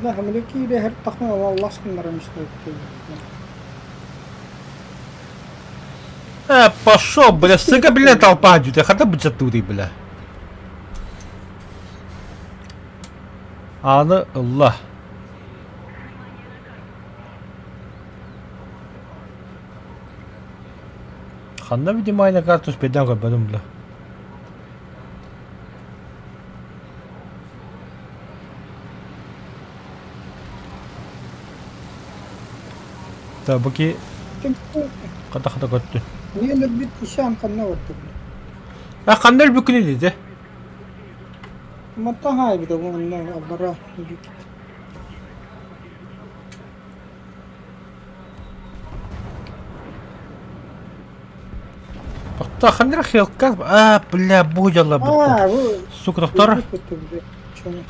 Да, хамыля киирэ тахна аллас гыннаран истэбиттэр. Пошел, бля, сука, бля, толпа, дьүтэ, хата бычаттыыр, бля. Аны ылла. Ханна внимание карту спедан көрбөтүм бля. Да, бу ки хата-хата көттү. Не өлөрбүт ишан ханна барда? А ханна өлбүккүн диде? Мантан хаайбыта онно аллара. Тохто ханна хилка? А, бля, бу дьалла А, бу Сука, доктор.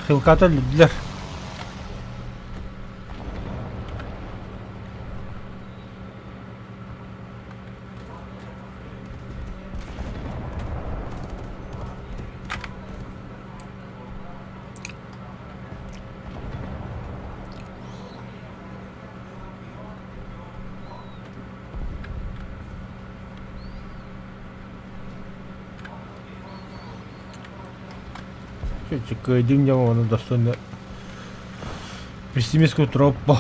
Хилката өлдүлэр. Чуть-чуть кыайдым дьон ону достойно пессимистскую троппу.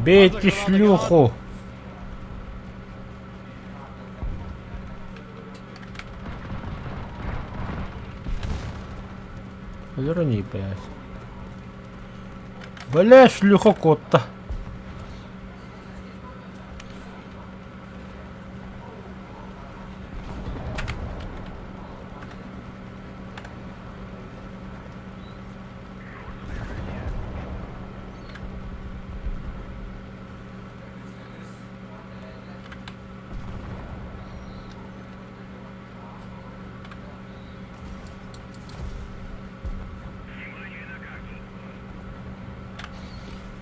Бейте шлюху! Верни, блядь. Бля, шлюха котта.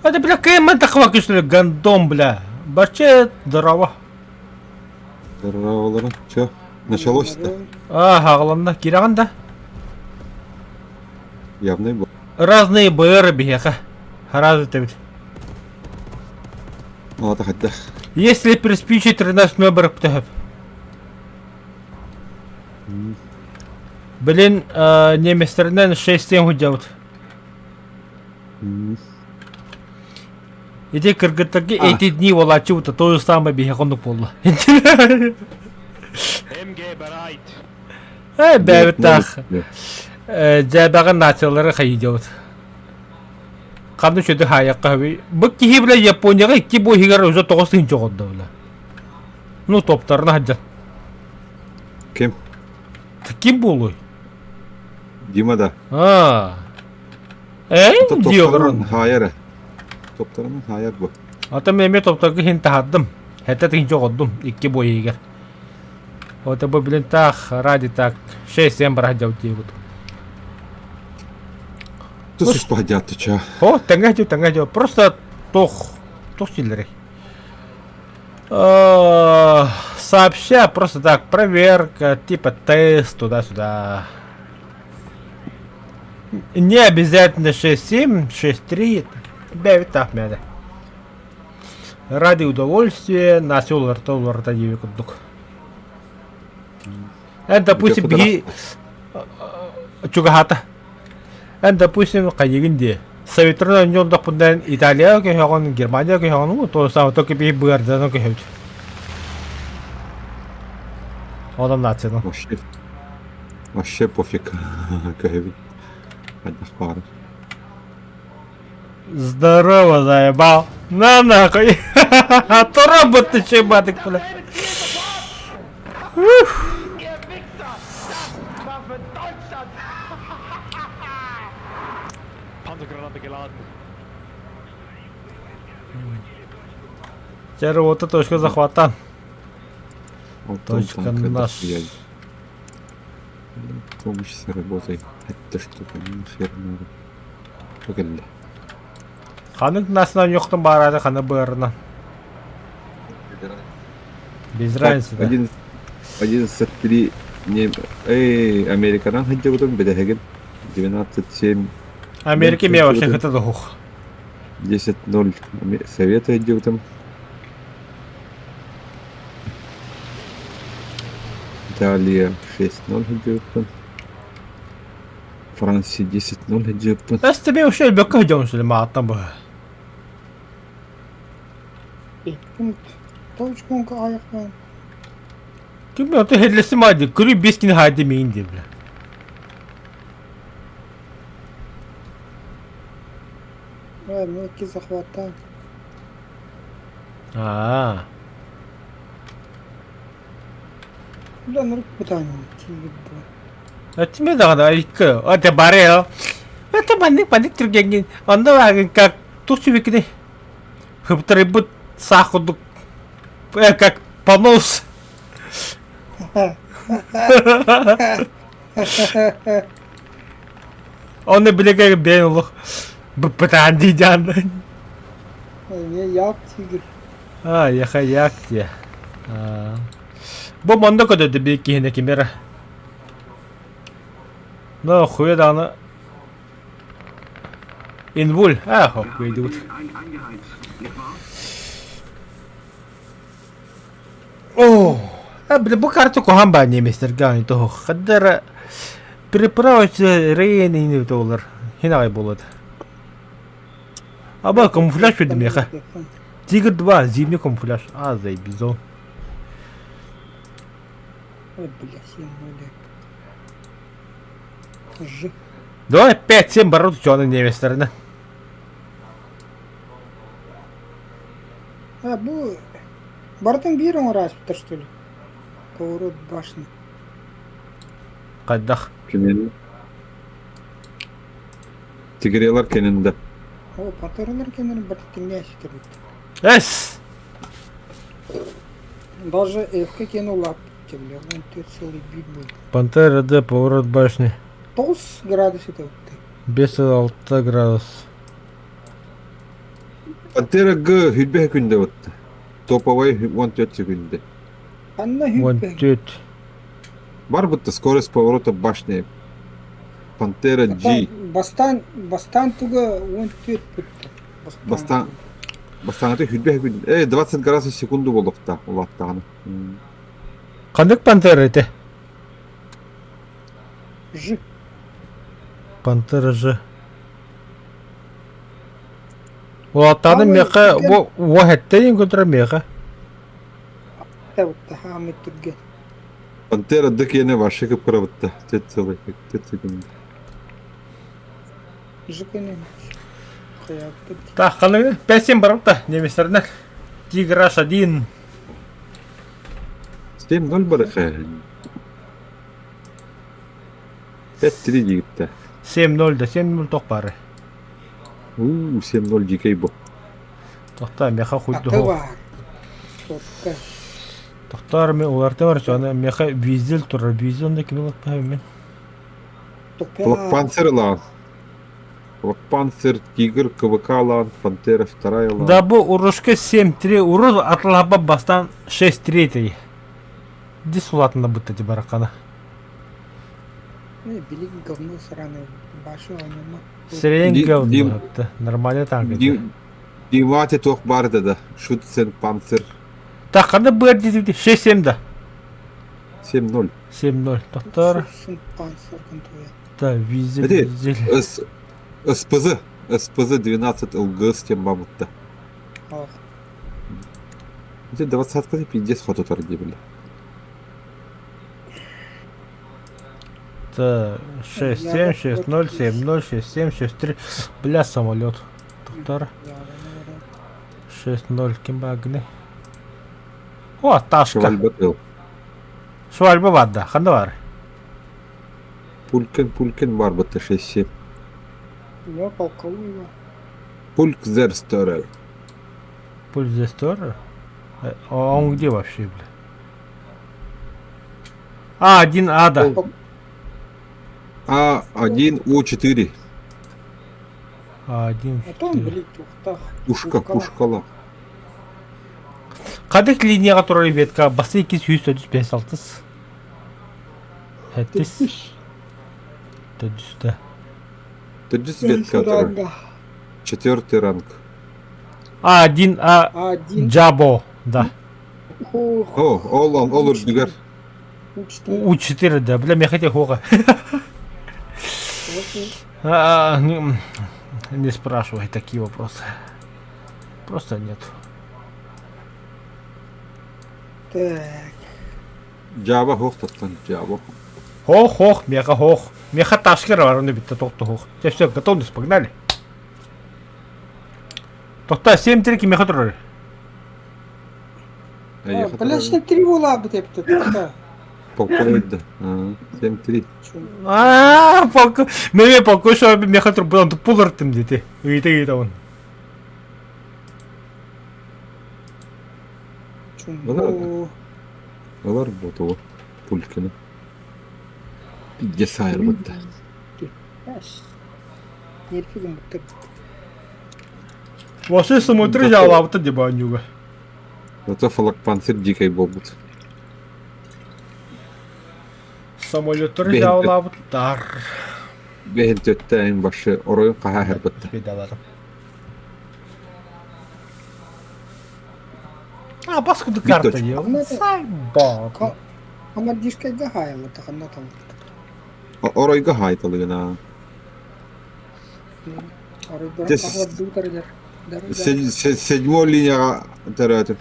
Это, бля, КМ тахва что ли, гандон, бля. Баче, здорово. Здорово, Че, началось-то? Ага, главное, кираган да? Явный был. Разные БР беха. Разве ведь. Ну, это хотя. Если приспичит 13 номер птахов. Блин, немецтеринен 6-7 делают. Ити кыргыттарга эти дни волачу-то то же самое биһиэхэ буолла. MG bereit. Э, бэбиттах. Дьээбэҕэ нациялары хайыы делают. Ханна үчүгэй хаайахха хөбүй. Бу киһи бля Японияҕа икки бу иһигэр уже 9 тыһыынча оҕордо бля. Ну топтарына сылдьан. Ким? Ким буолуй? Дима да. А. Э, Топтарынан хаайар. Топтарынан хаайар бу. Ата мен эмиэ топтарга иһин таһардым. Хэтэ тыһыынча оҕордум икки бу иһигэр. Вот бу блин так ради так 6-7 барах диэбит. Тус пойдет, ты чё? О, тэҥэ дьэ, тэҥэ дьэ. Просто туох, туох дииллэрий? Сообща, просто так, проверка, типа тест, туда-сюда. Не обязательно 6-7, 6-3, бэйбит таах мээнэ. Ради удовольствия нация уларыта уларыта диэби курдук. Эн, допустим, биһи чугаһаата. Эн, допустим, хайыгын дии. Советтарын оонньуурдахпына Италия көһөҕүн, Германия көһөҕүн, то самое только биһи быарданан көһөбүт. Онон нациянан. Вообще, вообще пофиг. Көһөбүт. Хайдах баҕарар. Здорово, заебал. На нахуй. А то робот ты чебатык, бля. Ух. Ihr Wichser! Das war für Deutschland! Panzergranate geladen. Теперь точка захвата. Вот он Точка танк, это наш. хуя. Помощь с работой. Это штука, нахер надо. Погоди. Ханнык насынан йохтон барады, ханы быарына. Без разницы, да. 11-3 не эй, Американан сылдьыбытым бэдэһэгин 12-7 Америка меня вообще хата дохух. 10-0 Советы сылдьыбытым. Италия 6-0 сылдьыбыппын. Франция 10-0 сылдьыбыппын. Эс тебе вообще элбэккэ сылдьабын что ли, мааттан быһа. Точконка аяқпен. Ким ото хеллесим айды, күрү бес кини хайды миин диye бля. Э, мелкий захваттаан. Аа. Бля, нұрық бытайын тиіп бу. Этме даҕаны икки это барел. Это маннык маннык түргэҥҥин онно бааргын как туох сүбэккиний хыптарыйбыт саах курдук э, как понос. Онно билэгэ бэйэн олох быппытаан дии дьааннан. Эмиэ як тигр. А, яха як диэ. Аа. Бу манна көтөдө биир киһини ким эрэ. Но хуя даҕаны Инвуль. А, хоккейдубут. О, а, бля, бу карта куһаҕан баа немецтергэ аанньа Хаддара переправить рейн доллар. Хин аҕай буолуо Аба камуфляж берди миэхэ. Тигр 2, зимний камуфляж. А, заебизон. Ой, бля, 7 0. Ж. Давай 5-7 бороться, что она немецтерine. А, бу... Бартын биир оҥораачпыттар, что ли? Поворот башни. Хайдах? Кимин? Тигрелар кэнинде. О, пантералар кэннэрин барыта тэҥҥэ ситэрбит. Эс! Даже F-ка киэн улааппыт бля, он төрт целый бит был. Пантера Д, поворот башни. 9 градус этэ 5,6 градус. Пантера Г хүлбэһэ күндэ батта. Топовай 14 секунда. Ханна Вон хүппэ. тет. Бар будто скорость поворота башни. Пантера G. Бастан бастан туга 14 бүттэ. Бастан Бастаҥата хүлбэһэ күндэ. Э, 20 градусов в секунду буолуохтаах улааттаҕына. Ханнык пантера этэ? Ж. Пантера Ж. Улааттаҕына Хаамай миэхэ түргэн. бу уоһэттэн көтөрө миэхэ. Табытта хаамай түргэн. Пантера Д киэнэ вообще кып-кыра Тет целый тет секунда. Ж кэнэ. Хайааппыт. Так, ханныгы 5-7 барбыта немецтеринэн. Тигр H1. 7-0 барыха. 5-3 диигиттэ. 7-0 да 7-0 тох бары. Уу, 7-0 дикэй бу. Тохтоо миэхэ Аты хуйду баар. Сотка. Тохтоор мен уларты бар аны миэхэ визель турар. Визель онда ким ылыппа мен. Топя. Панцер лаан. Панцер, Тигр, КВК лаан, Пантера вторая лаан. Да бу урушка 7-3 урус атылаба бастан 6-3 этэй. Дис улатына бытта ти баракана. Э, билиг говно сраное. Башы аныма. Сирен Ди- говно Дим- атты. Нормально танк это. Димати туох баар да. Шутсен Панцер Так, ханна быр дии 6-7 да. 7-0. 7-0. Тохтоор. Сын панцер контуя. Да, визель, Эти- визель. С... СПЗ. СПЗ 12 ЛГ с тем бабутта. Ах. Где двадцатка пиздец хототар дебили. Так, 6, 7, 6, 0, 7, 0, 6, 7, 6, 3. Бля, самолет. Тохтоор. 6, 0. Ким багны? О, Ташка. Швальба Л. Швальба баар Ханна баар. Пулькин, Пулькин бар бутта 6-7. Я полковой. Пульк Зерсторер. Пульзестор? А он где вообще, бля? А, 1 А, да. А1 У4. А1, А то он, блядь, ухтах. Пушка, пушкала. Хадык линияҕа турар ветка басы 235 алтыс. Сэттис. Төрдүстэ. Төрдүс ветка турар. Четвертый ранг. А один А Один. Джабо, да. Ох. О, ол он, ол үрдүгэр. У 4 да, бля, мехате хога. Не спрашивай такие вопросы. Просто нет. Так. Жаба хох таттан, жаба. Хох-хох, меха хох. Меха ташкер бар, битте тохто хох. Все, готовность, погнали. Тохта 7-3 меха турар. Бля, 7-3 буолаабыт эбит. Полковой да. 7-3. Аа, полку. Меме полку шо меха тур булан пулартым дети. Ыйта ыйта он. Олар ботуга пульканы. Пиздец айырбытта. Вообще смотри, жалабыта дебанюга. Зато флаг-панцирь дикой буолбут. Самолеттар жалабыттар. Бэһин төттәйин башы оройун хаһа Бедаларым. А, паскуда карта ел. Сайбак. Командишка гахайла, таханна там. Оройга хайталыгына. Седьмой линияға төрөтүм.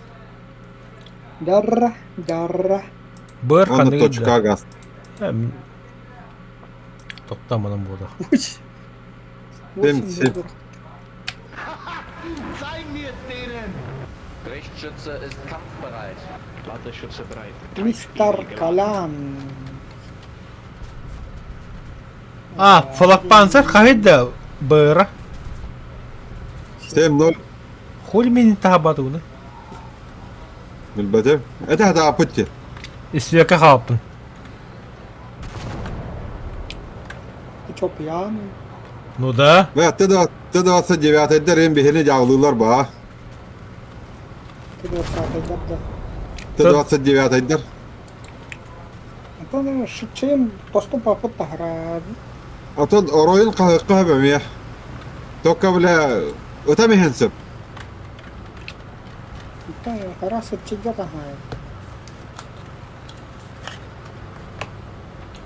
Дарра, дарра. Быр Оны точка газ. Тоқтаманым болды. Richtschütze ist kampfbereit. Ladesschütze bereit. Мистер Калан. А, флаг-панцер хайда быра. 7-0. Хули мени табадуны. Билбэтим. Это это апытти. Исвека халпын. Ты чё, пьяный? Ну да. Бә Т-29 дәрен бихини жаглылар ба. Ты 20 да. Т-29 дэр. Антон шипчем доступа под тахара. Отон оройун кахыкка бэмия. Только бля өтә мехенсеп. Хара сыпчыга тахай.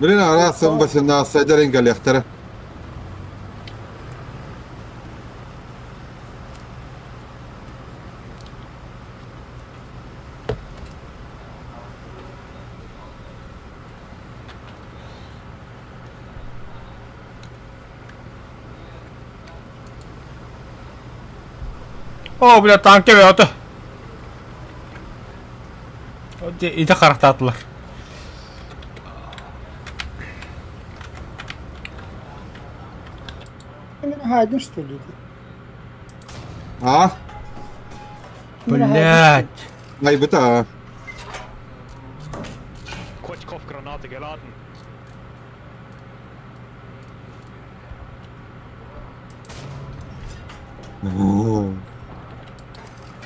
Блин, арасым 18 дәрен галехтары. О, бля, танк өтө. Ити харахтаатылар. Хайден что ли? А? Блять. Айбыта. Kurzkopfgranate geladen.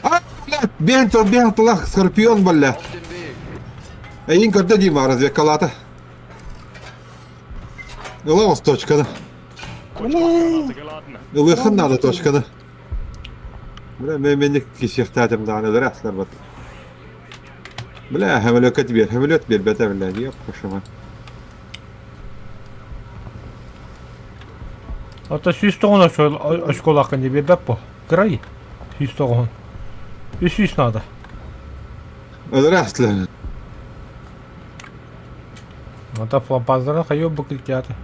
А, блядь, бентл, бентл, ах, скорпион, бля. Auf dem Weg. Эйин көрдө Дима разведкалата. Ылаос точканы. Kurzkopfgranate geladen. Ылыхын надо точканы. Бля, мен мени кишехтатым да аны дырахлар бат. Бля, хамелёкет бер, хамелёт бер, бәтә бля, ёп, пошима. Ата сүүс тоҕон очколааххын диэби бэп Кырай. Сүүс тоҕон. Үс сүүс надо. Өлөрәсләр. Ата флампазара хайо быкылтяты.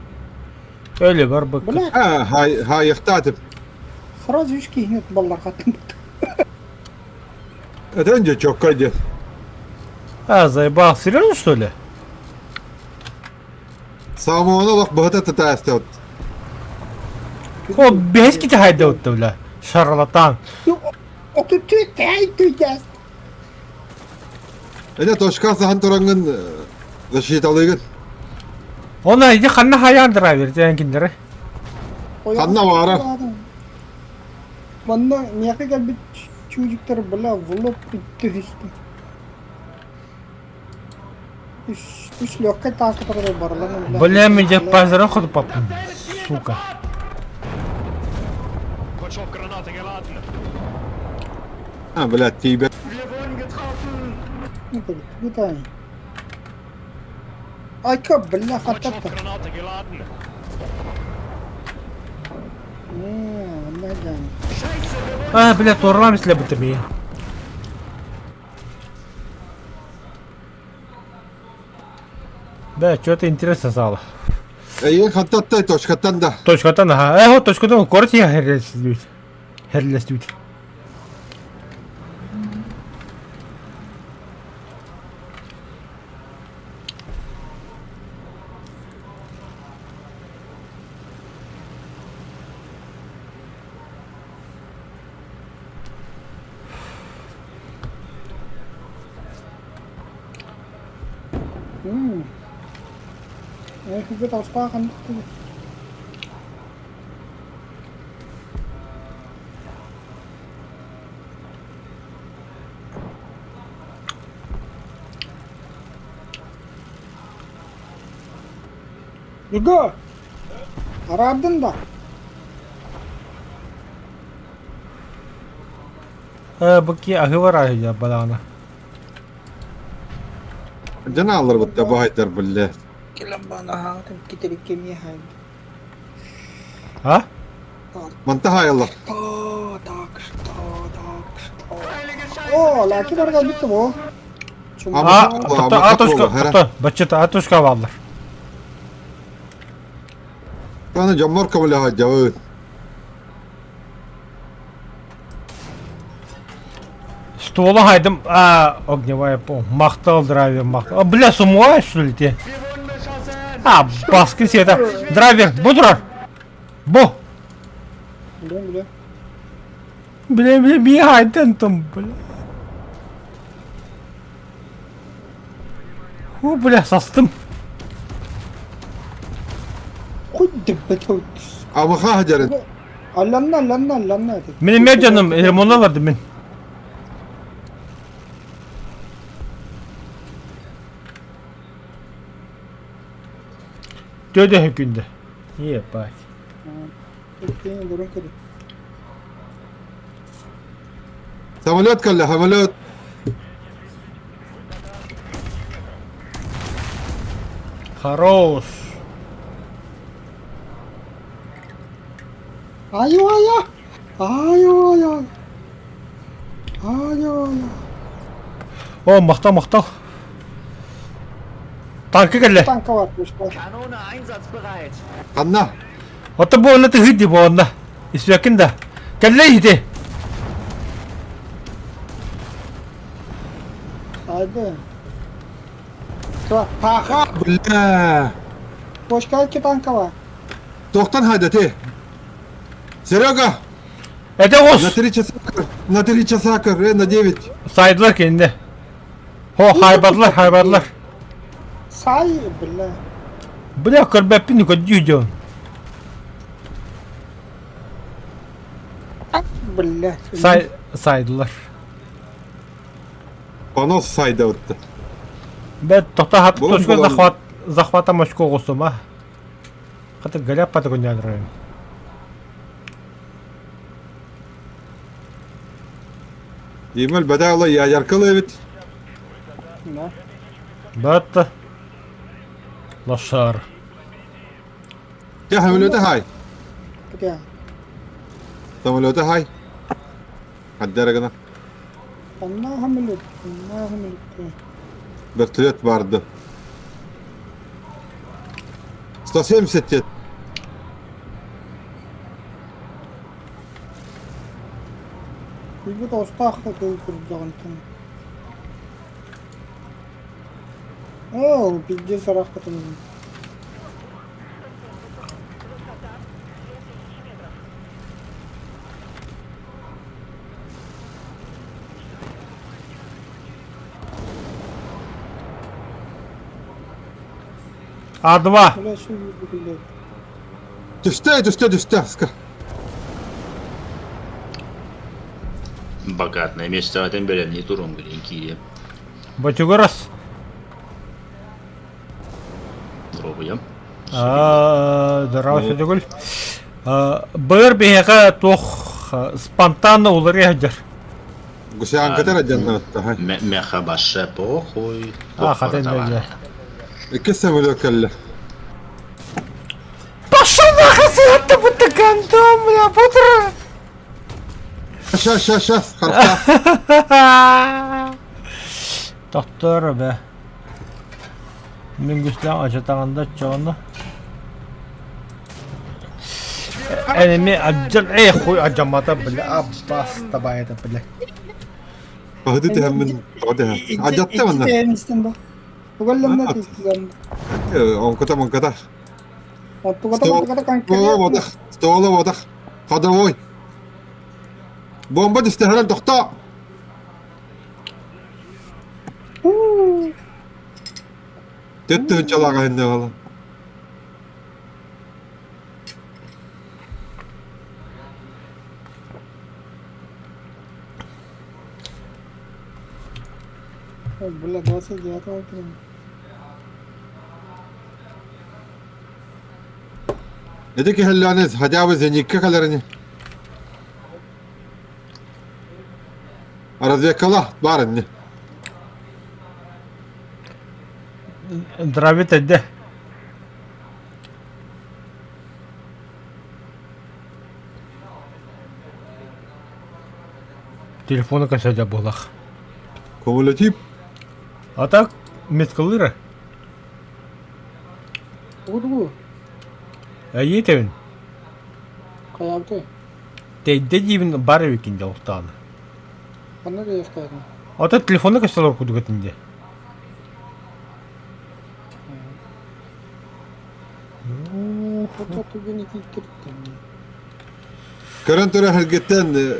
Öyle бар быкы. Бля, А, хай, хайыктатып. сразу үш киһинет баллар хаттым. Это инде чокка дед. А, заебал. Серьезно, что ли? Самоны лох быһыта татаастаут. О, бес кити хайда бля. Шарлатан. Оту түт тай түтәс. Это точка сахан турангын защиталыгын. Она иди ханна хаян драйвер, ден киндери. Ханна баара. Манна мияка келбит. чудиктар, бля, в лоб түһүстүм. Үс, үс легкой танка барыларын, бля. Бля, меня пазара ходу папа. Сука. Kunststoffgranate geladen. А, блядь, тиийбэт. Wir wurden getroffen! Ну, куда они? Айка, бля, хатата. Kunststoffgranate geladen. Не, онно дьаҥ. Scheiße, wir wurden А, бля, туоралаан битим ии. Да, что-то интересно стало. Эйиэн хантаттай точкаттан да. Точкаттан, ага. Э, вот точкаттан корти херлестүүт. Херлестүүт. М. Эһиги таҕыстаах ханнык Юго! Араардын да? Э, бу ки аһыы бараа балаҕана. Дьон аалларбыт баһайдар биллэ. Кэлэн баана аһаҕытын китириккэ эмиэ хаайда. А? Манта хаайаллар. Что, так что, так что. Heilige Scheiße! О, лаки барга бүттү бу. А, Ама- тохто, а точка, тохто, баччата, а точка бааллар. Аны дьоммор көмөлөһө дьабыт. Ствола хайдым, а, огневая пом. Махтал драйвер, махтал. А, бля, сумуа, что ли, те? Wir wurden beschossen! А, баскы сета. Драйвер, бу турар. Бу. Билем, билем. Бля, бля, бия хайден там, бля. О, бля, састым. Хоть дебет. Амаха хадьарын. Алланна, алланна, алланна. Мин эмиэ дьоном ремонна бардым мин. Төдө күндө. Ебать. Самолет кэллэ, самолет. Хорош. Айо-айо! Айо-айо! Айо-айо! О, махтал, махтал. Танка кэллэ. Танка бар, пушка. Kanone einsatzbereit. Ханна. Ото бу онно тыһы ди бу онно. Исүөкин да. Кэллэ иһити. Haydi. Паха! Бля. Пушка икки танка бар. Тохтан хайдати. Серега, Этэ на оҕус. 3 часа, на 3 часа, на 9. Сайдылар кинини. Хо, хайбадылар, хайбадылар. Сай, бля. Бля, көрбөппүн көрдүү дьон. Бля. Сай, сайдылар. Понос сайда отты. Бэт тохто хат Булан точка булан. захват захвата мочко оҕустум а. Хата горят патагонянрайм. Имел бадала я яркалы ведь. Да. Бат. Лошар. Я самолеты хай. Где? Самолеты хай. Хаддарагана. Онна хамылыт, онна хамылыт. Вертолет барды. 170 лет. Үйбүт остаах курдугунтан. Оо, пиздец арахпытым. А2. Бля, что Түстэ, түстэ, түстэ. Ска. Богатное миэстэҕитин бэлэмнии туруҥ билигин киириэм. Бочугурас. Доруобуйам. Здорово, Сөдөгүл. Быыр биһиэхэ туох спонтанно уларыйа сылдьар. Гусянкатар дьаннабыттаха. Меха баше похуй. А, хатын дьэ. Икки самолет кэллэ. Пошел нахуй, это будто гандон, бля, путра. Щас, щас, щас, харта. Тохтор бе. Мин гүслээх ачатаҕында оччоҕуна Энеми адьан эй хуй адьаммата бля аббас табаайата бля. Баһыты түһэммин тоҕо түһэ. Адьатта манна. Истэн ба. Тугалламна тиистиган. Онкота монкота. Оттугата оттугата Стола бодах. Стола бодах. Ходовой. Бомба түстэһэрэн тохтоо. Төттө чалаҕа инне буолан. Бля, 29 апреля. Ити киһэллээни хотя бы зеникка кэлэрини. Разведкала баар инни. Дравит эрдэ. Телефону кэсэдэ буолах. Кумулятив. А так меткалыра. Угу. Эйитэбин. Хайаабытай? Тэйдэ диибин бар эбикин дьэ устааны. Ханна диэхтээҕин? Ата телефону көстөлөр курдук этин дии. Хотя түгэн итииттириттэн Көрөн турар эргиттэн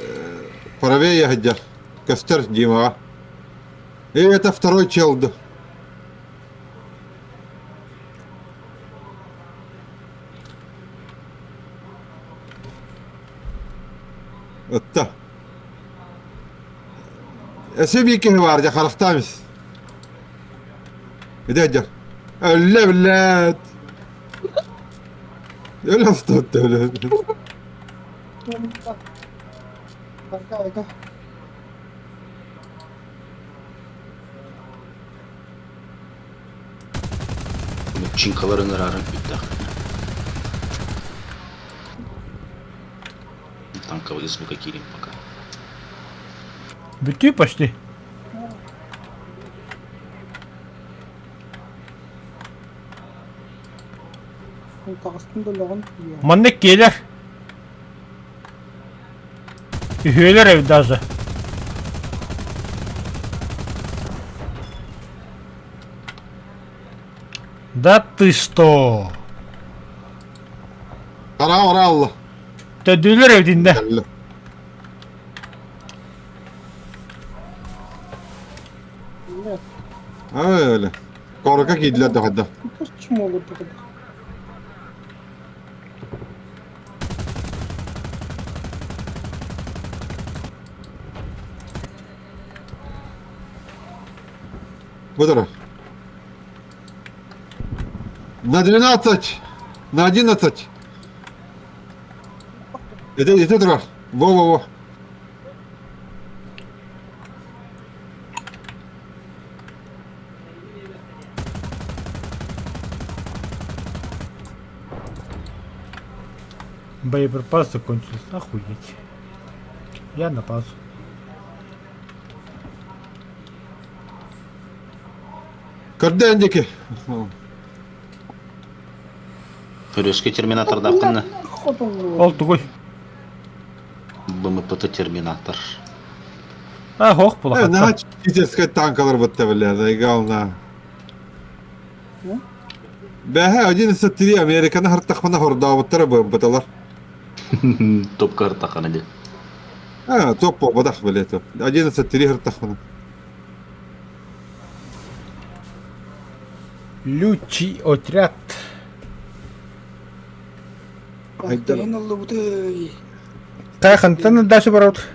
правее сылдьар. Көстөр Димаҕа. И это второй чел Ытта. Өссө биир киһи баар дьэ харахтаам ис. Ити дьэ. Өллө блядь. Өлө устатта өлө. Айка, айка. Чинкаларын ырарын бүттэх. Танковый звука киирим пока. Бүтүү почти. Таҕыстым да өлөҕүн. Манна киэлэр. Үһүөлэр эбит даже. Да ты что? Хара ора алла. Төдүлэр эбитинде. Öyle. Korka giydiler de hadi. Почему olur bu kadar? Bu taraf. На 12! На 11! Это, это турар. Во-во-во. Боеприпасы закончились. Охуеть. Я на паузу. Көрдөөн диэки. Өрүскэ терминатордааххын да? Ол тугуй? БМПТ терминатор. А, хоох булахатта. Наһаа чическай танкалар бытта биллэр, наигал Бэһэ 11-3 Американы хартахпына хордообуттара БМПТлар. Топка хартахана дии. А, топ буолбатах били топ. 11-3 хартахпына. Лючий отряд. Айдан ыллыбыты. Кайхантан дальше барабыт.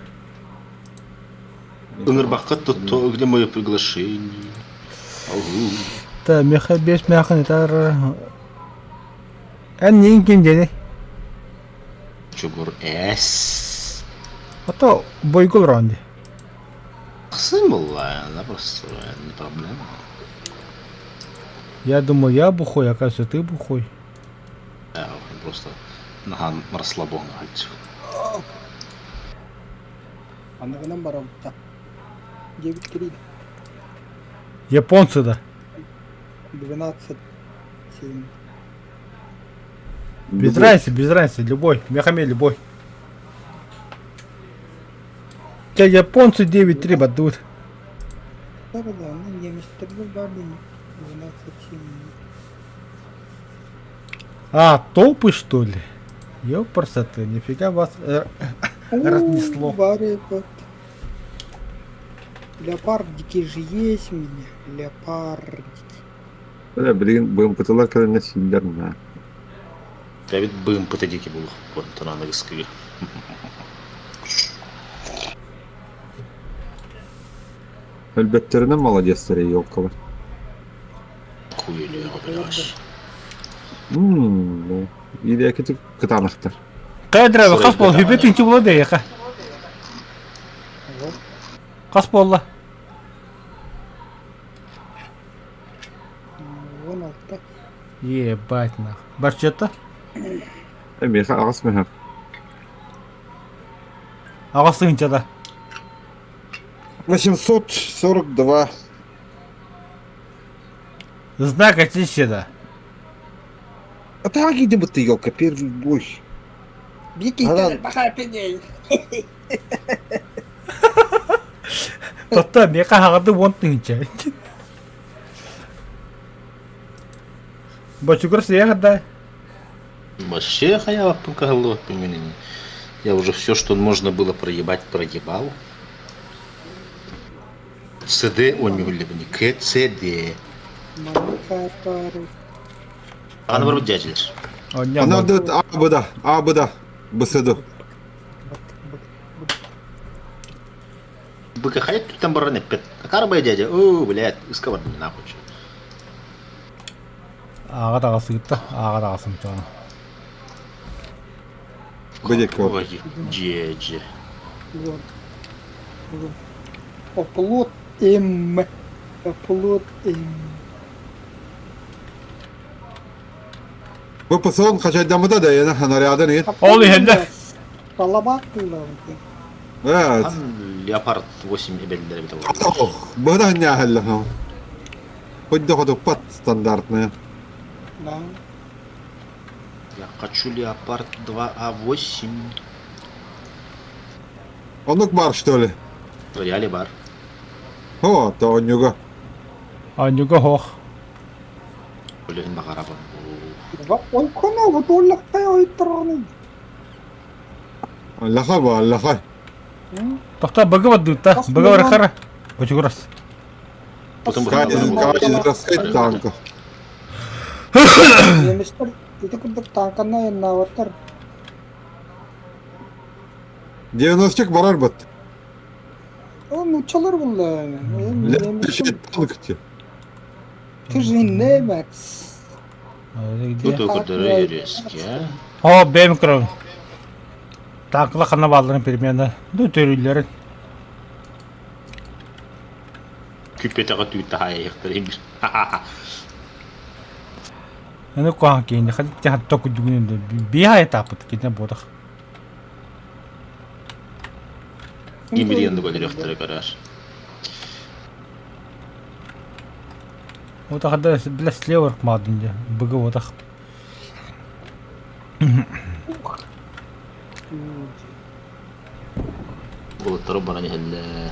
Ыҥырбакка то где мое приглашение? Ау. Та меха бес мяхын итар. Эн нин ким дени? Чугур эс. А то бойгул ронди. Сын была, она просто не проблема. Я думал, я бухой, оказывается, ты бухой. Да, просто нахан расслабон альцу. Аныгынан барабыта. Диэбит кириит. Японцы да. 12 7. Без разницы, без разницы, любой. Мехаме любой. Тебя японцы 9-3 бадут. Да-да-да, ну немецтерге бар дии. 12 7. А, толпы что ли? Ёпарса ты, нифига вас разнесло. Бары вот. Леопардики же есть у меня. Леопардики. Бля, билигин БМПТлар кэлэннэр сииллэр маа. Давид БМПТ диэки буолуох аныгыскыга. Өлбөттөрүнэн молодецтар елкалар. Хуйня, блядь. Ммм, илээки кытаанахтар. Кадра, хас буолла, хүбет инчи була дейха. Хас буолла. 16. Ебать нах. Барчета? Миэхэ аҕыс мөһөх. Аҕыс тыһыынча 842. Знак отличия да. А так иди бы ты, елка, первый бой. Бики, баха пеней. Тота, миэхэ хаҕарды 10 тыһыынча. Бочугур сиэхэ да. Вообще, я Я уже все, что можно было проебать, проебал. ЦД, он не К, Ц, Д. Манукатары. Аны бар дядилер. Ана А, Б, да, А, Б, да, Б, С, Д. Быка хайт тут там бараны пет. Карбай дядя. О, блядь, исковар нахуй. Аҕа таҕасыытта, аҕа таҕасым чоно. Б диэки бар. Ой, дьэ, Вот. Вот. Оплот М. Оплот М. Бу ПСО хачайдамыта да яна ханарядан ет. Ол иһэллэр. Талабак тыллар. Evet. Ан Леопард 8 эбэллэр эбит Ох, быда няхалла. Хоть доходу под стандартная. Да. Я хочу Леопард 2А8. Онук бар, что ли? В реале бар. О, то онюга. Анюга хох. Блин, баҕарабын. Ой, коно, вот оллахтай ойторны. Лаха ба, лаха. Тохта быгы баддыта, быгы бар хара. Бочугурас. Потом Раскать танков. Немецтер ити курдук танкана наваттар. 90 барар бат. О, нууччалар булла. Танк те. Ты же немец. Тут көрдөрө резке. О, бэм кров. Танкла хана балларын перемена. Ду төрүлләрин. Күппетеҕэ түүтэ хаайыахтар Аны куахан кейин, хadi тяха току дүгүнүн биха этапыт китне бодах. Гимириянды көрөрөхтөрө көрөр. Вот хада бля слева мадын быгы бодах. Булуттары баран иһэллэр.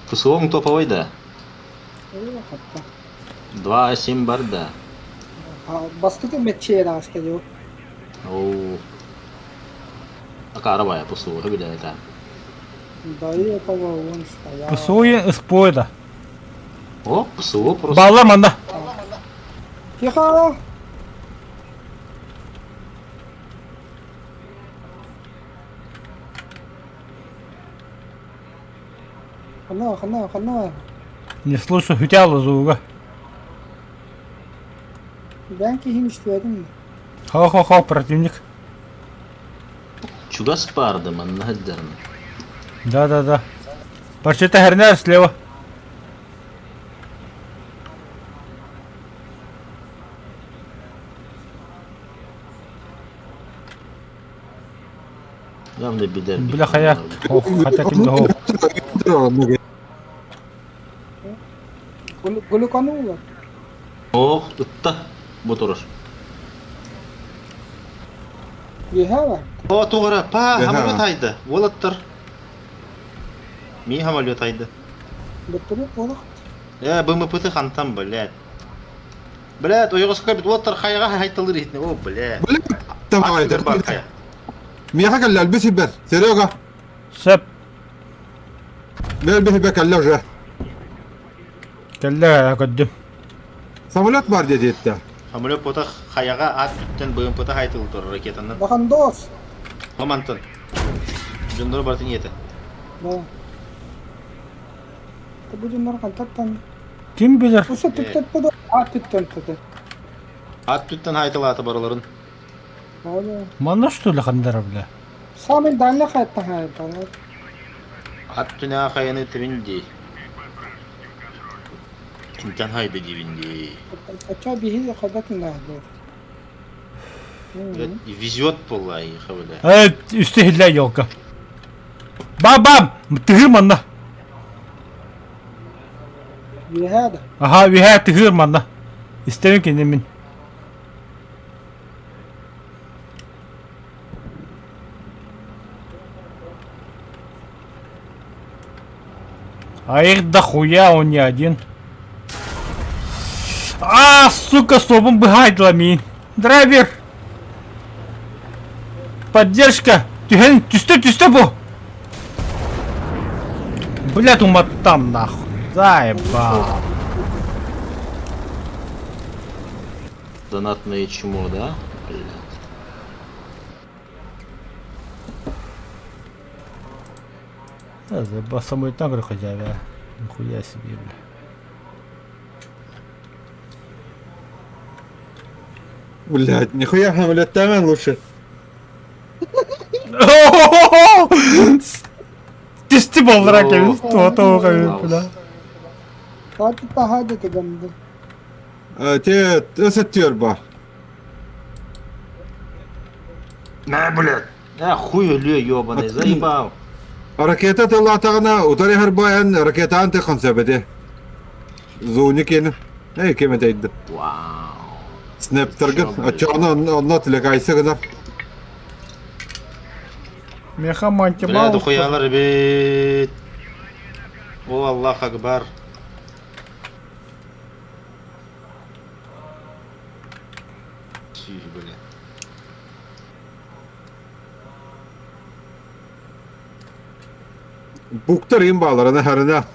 ПСО топовой да. 2.7 бар да. Бастыгы мече даста ю. Оу. Акара ПСО биле это. До этого он стоял. ПСО спойда. О, ПСО просто. Балла манда. Тихо! Хана, хана, хана. Не слышу, хүтяла звуга. Ben киһин истибэтим. Хо-хо-хо, противник. Чугас баар да манна сылдьарым. Да-да-да. Почти херня слева. Главное бедер. Бля, хая. Ох, хотя ким да Глюканула. Ох, ытта. Бу турар. Үөһээ бар. О, тугара, па, Эһэ. самолет айда. Уолаттар. Ми самолет айда. Бөттөрү олох. Э, БМП-ты хантан, блядь. Блядь, ойоҕоско бит уолаттар хайаҕа хайталыр иһитне. О, блядь. Блядь, давай, Ат бар хайа. Миэхэ кэллэ, өлбүт сирбэр. Серега, Сөп. мен өлбүт сирбэр кэллэ уже. Кэллэ көрдүм. Самолет бар диэти эттэ. Самолет потах хайаҕа ат түттэн БМП-ты хайтыл турар ракетанан. Бахандос. Хомантан. Дьоннору барытын иэтэ. Да. Бу дьоннор хантаттан. Ким билэр? Уса түттөттө да аат түттөн Ат түттэн хайтылаата барыларын. Манна что ли хандара, бля? Самый дальний хайтта хайта. Ат түнэ хайаны тибин дии. Интэн хайда диибин дии. Ача биһи хадатын наһдыр. Блядь, везет буолла эйиэхэ, бля. Э, үстэ иһиллээ елка. Бам-бам! Тыһыр манна. Үөһээ да. Аха, үөһээ тыһыр манна. Истэбин кинини мин. А их дохуя он не один. А, сука, собом быһайдыла миин. Драйвер! Поддержка! Түһэн, түстэ, түстэ бу! Блядь, уматтам нахуй. Заебал. Донатное чмо, да? Блядь. Да, заебал, самый танк хотя бы. Нихуя себе, бля. Блядь, нихуя самолет таман лучше. Түстү болдура кэбис, туота бля. Хатта хада тыгамды. Те өсөттүөр бар. На, блядь. А, хуй өлүө, ёбаный, заебал. Ракета тыллаатаҕына утары харбайан ракетаан тыхан сөп этэ. Зуни киэнэ. Эй, ким этэйдэ. Вау. Снэптаргын оччоҕуна онно отвлекайся гынар. Меха Бля, мантимал. дохуялар эбит. О, Аллах Акбар. Сүй, бля. Буктар им бааларына харына.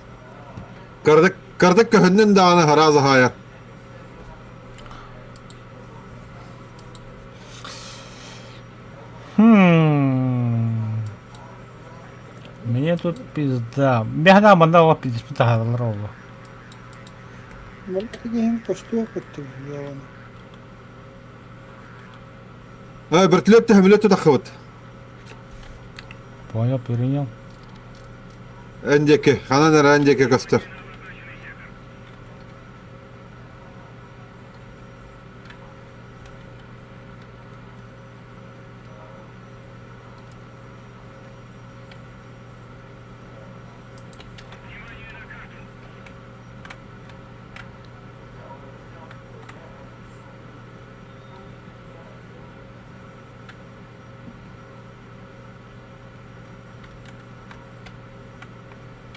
Кардык кардык көһүннүн даҕаны харааза хаайар. Хм. Мне тут пизда. Мехна манна о пиздец таһалар ол. Мин көстүө көттүм йоҕун. Э, бөртүлөп төһөмүлөт тахыбыт. Понял, принял. Эн диэки, ханан эрэ эн диэки көстөр.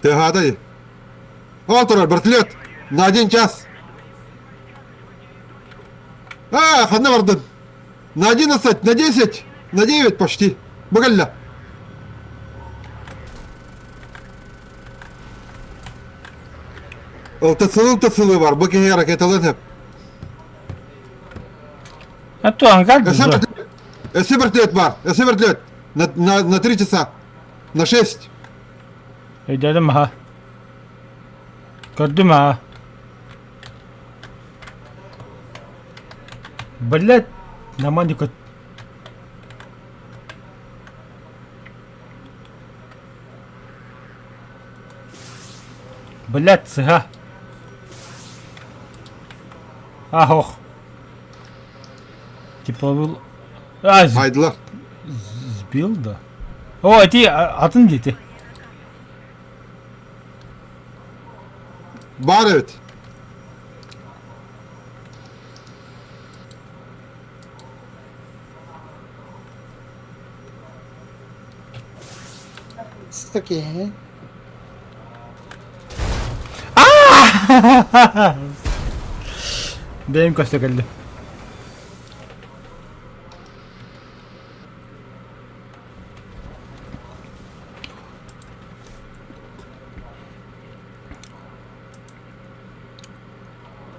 Тыаһаата Ол турар бөртүлүөт. На один час. А, ханна бардын? На 11, на 10, на 9 почти. Бу кэллэ. Ылтысылы-ылтысылы бар, бу киһи ракеталыан сөп. А то ангар Өссө өссө бөртүлүөт бар, өссө бөртүлүөт. На, на, на 3 часа, на 6. Өйдөөдүм аха. Көрдүм аа. Блять, нормально көт. Блять, сыһа. Ах, ох. Тепловой... А, Хайдылар. сбил, да? О, эти атын дети. Баар эбит. Такие. Бэйэм көстө кэллим.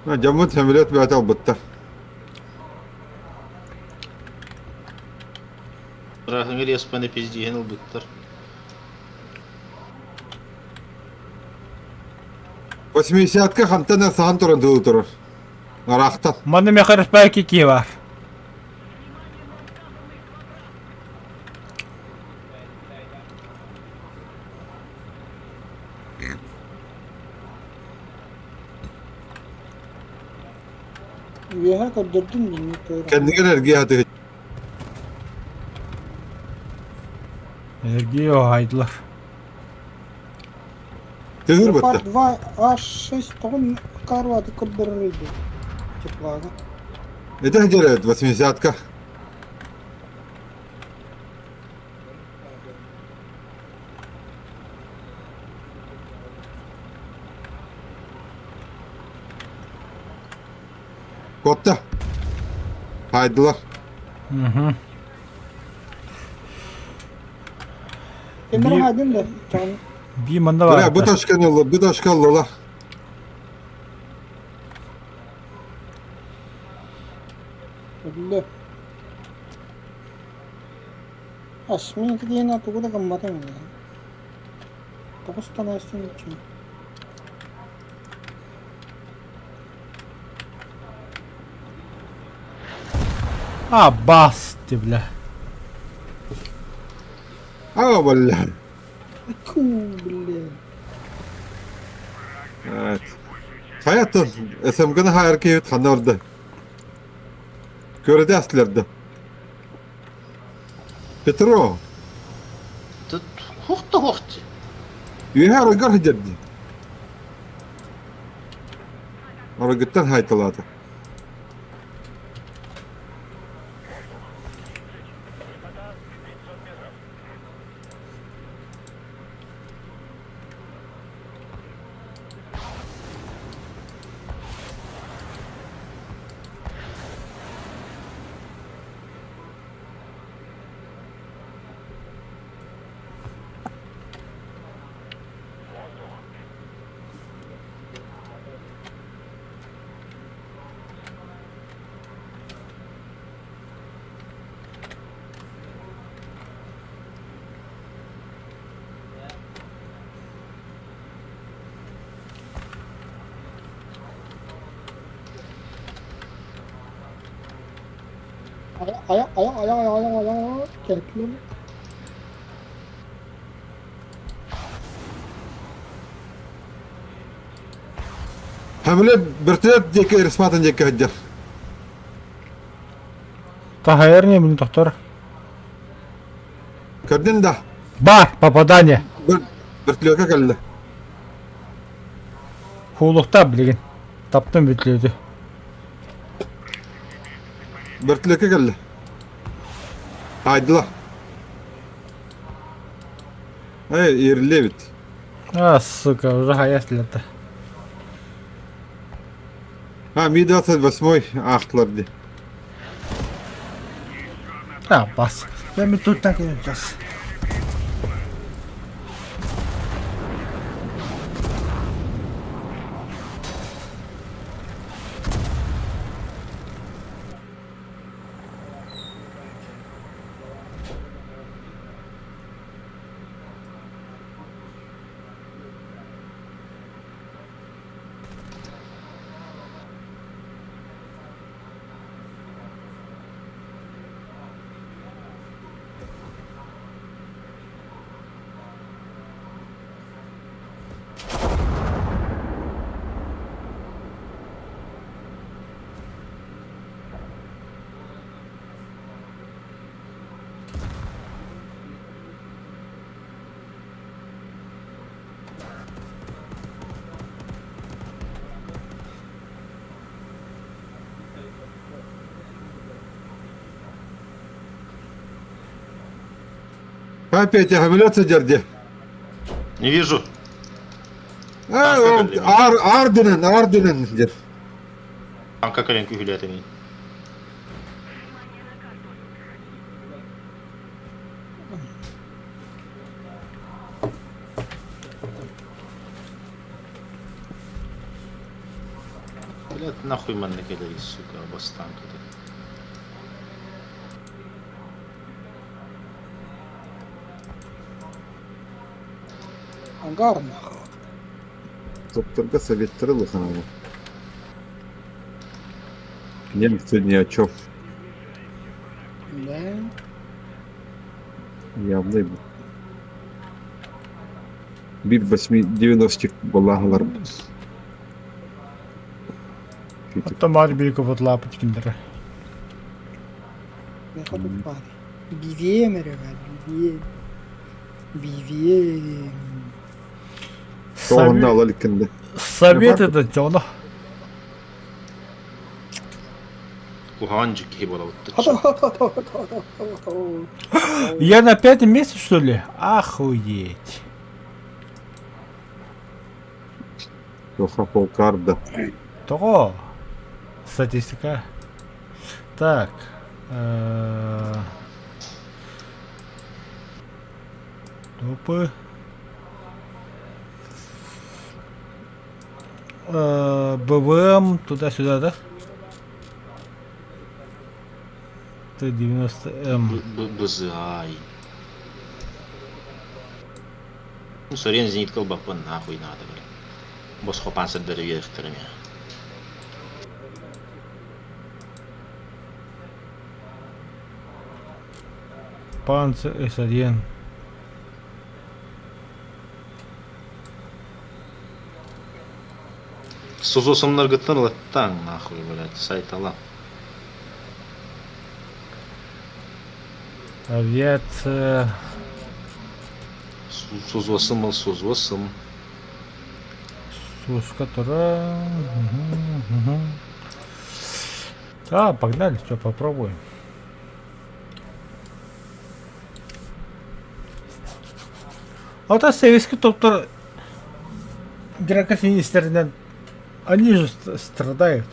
Дьоммут самолет бөҕөтө ылбыттар. Ыраахыҥы респаны пиздиһин ылбыттар. Восьмидесятка хантан сахан туран тылы турар. Араахтан. Манна миэхэ респайки киһи баар. Үөһэ көрдөрдүм дии туора. Кэннигэр эргийэ сатыы. Эргийэ оһайдылар. Тыһыр Леопард бытта. 2 А6 тоҕун карваты көрдөрөр өйдө. Теплага. Это где восьмидесятка. Куотта. Хаайдылар. Угу. Кемер хаадын да. Чан. Би манна Бля, бу бар. ташканы ылла, бу ташка ыллылар. Өллө. Асмин диэн тугу да гымматым ини. Тоҕус танаастын үчүн. А, бас, ты, бля. А, бля. Ку, бля. Evet. Hayatın SMG'ны hayır ki ханна орда. Көрөдө аслерді. Петро, Тут хух-то хух-ти. үйэ арыгар хадерди. Арыгыттан хайталаата. Ая ая ая ая ая ая ая кэллим. Хамле бөртөлөт диэки Рисматын диэки сылдьар. Таһайар не блин, доктор. Көрдүн да? Бар, попадание. Бөртөлөккө кэллэ. Хуулухта билигин. Таптым бүтлүөтү. Бөртөлөккө кэллэ. Хаайдылар. Эй, ирлебит. А, сука, уже хаяс лето. А, Ми-28 аахтылар дии. А, бас. Я ми тут так и сейчас. Опять самолет сылдьар диye. Не вижу. Танка кэллим. Ардынан, ардынан диир. Танка кэлэн күһүлээтэ Блядь, нахуй манна кэлэрий, сука, бастаанката. Ангар нахуй. Топтарга советтары лыханалы. Немцы ни о чем. Да. Явный Бир 8 90 балагалар. Оттон баар биир вот лаапыт кинилэр. Миэхэ тут баар. BVM эрэ баар, BVM. BVM. Тоҕонно ала иликкинде. Совет это дьоно. Куһаҕан дьик киһи буолабыт. Я на пятом месте, что ли? Охуеть. Тоха полкарда. Того. Статистика. Так. Топы. БВМ туда-сюда, да? Т-90М. БЗА. Ну, сорен зенит колбапа нахуй надо, бля. Босхо панцирдары үөрэхтэрин Панцир С1. Сузосомнаргыттан ылаттаҥ нахуй, блядь, сайтала. Авиация. Сузосым ол сузосым. Сушка тура. А, погнали, все, попробуем. А советский топтар дракофинистеринэн они же страдают.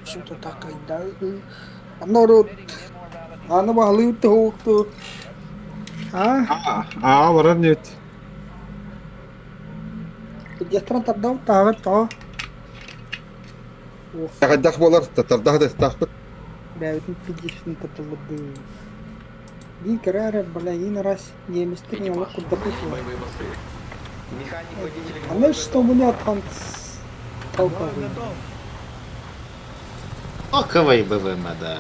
Что-то такое, да. Народ, аны баһылыы туһукту. А, Аа, барар нет. Дьастаран тардау тааҕар тоҕо. Хайдах буолар, татардах да Бэйэтин пиздишин татыллыбы. Биир кыра эрэ балайын арас немецтэр ньуола курдат А что у меня там толковый? Оковый БВМ, да.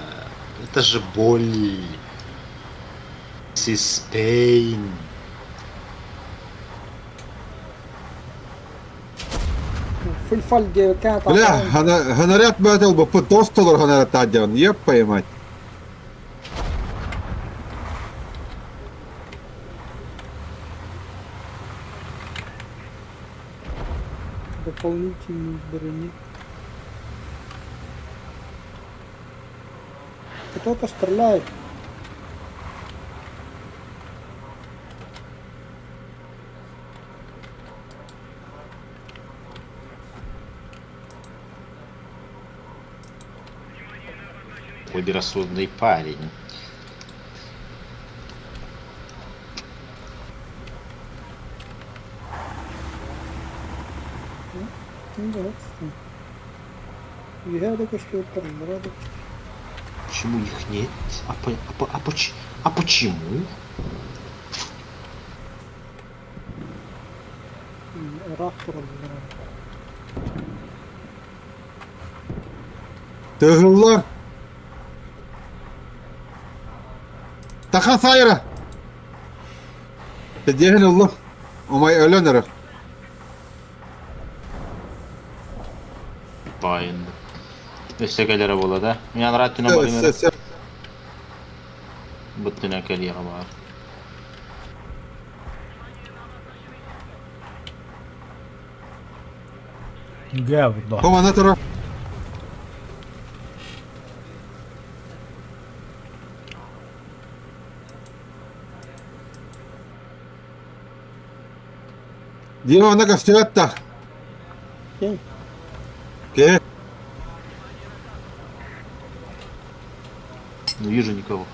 Это же боль. This is pain. Фульфаль диэбэккэ Бля, ханарят бөтел боппут тостолор ханарят таадьан, еп поймать. Дополнительный брони. Кто-то стреляет. Такой безрассудный парень. Ну да, Үөһээ да көстүбүттэр, аллараа да Почему их нет? А, по, а, по, а, поч, а почему? Ыраах тураллар. Тыһыллар. Таха сайра. Тедиһин уллум. Омай өлөн эрэр. Байын. Өссө кэлэрэ буолла да? Мин анараа өттүнэн барыым эрэ. Бу өттүнэн кэлиэҕэ баар. Говно. Бу манна турар. Дима онно көстүбэт да. Ким? Киһи. Не вижу никого.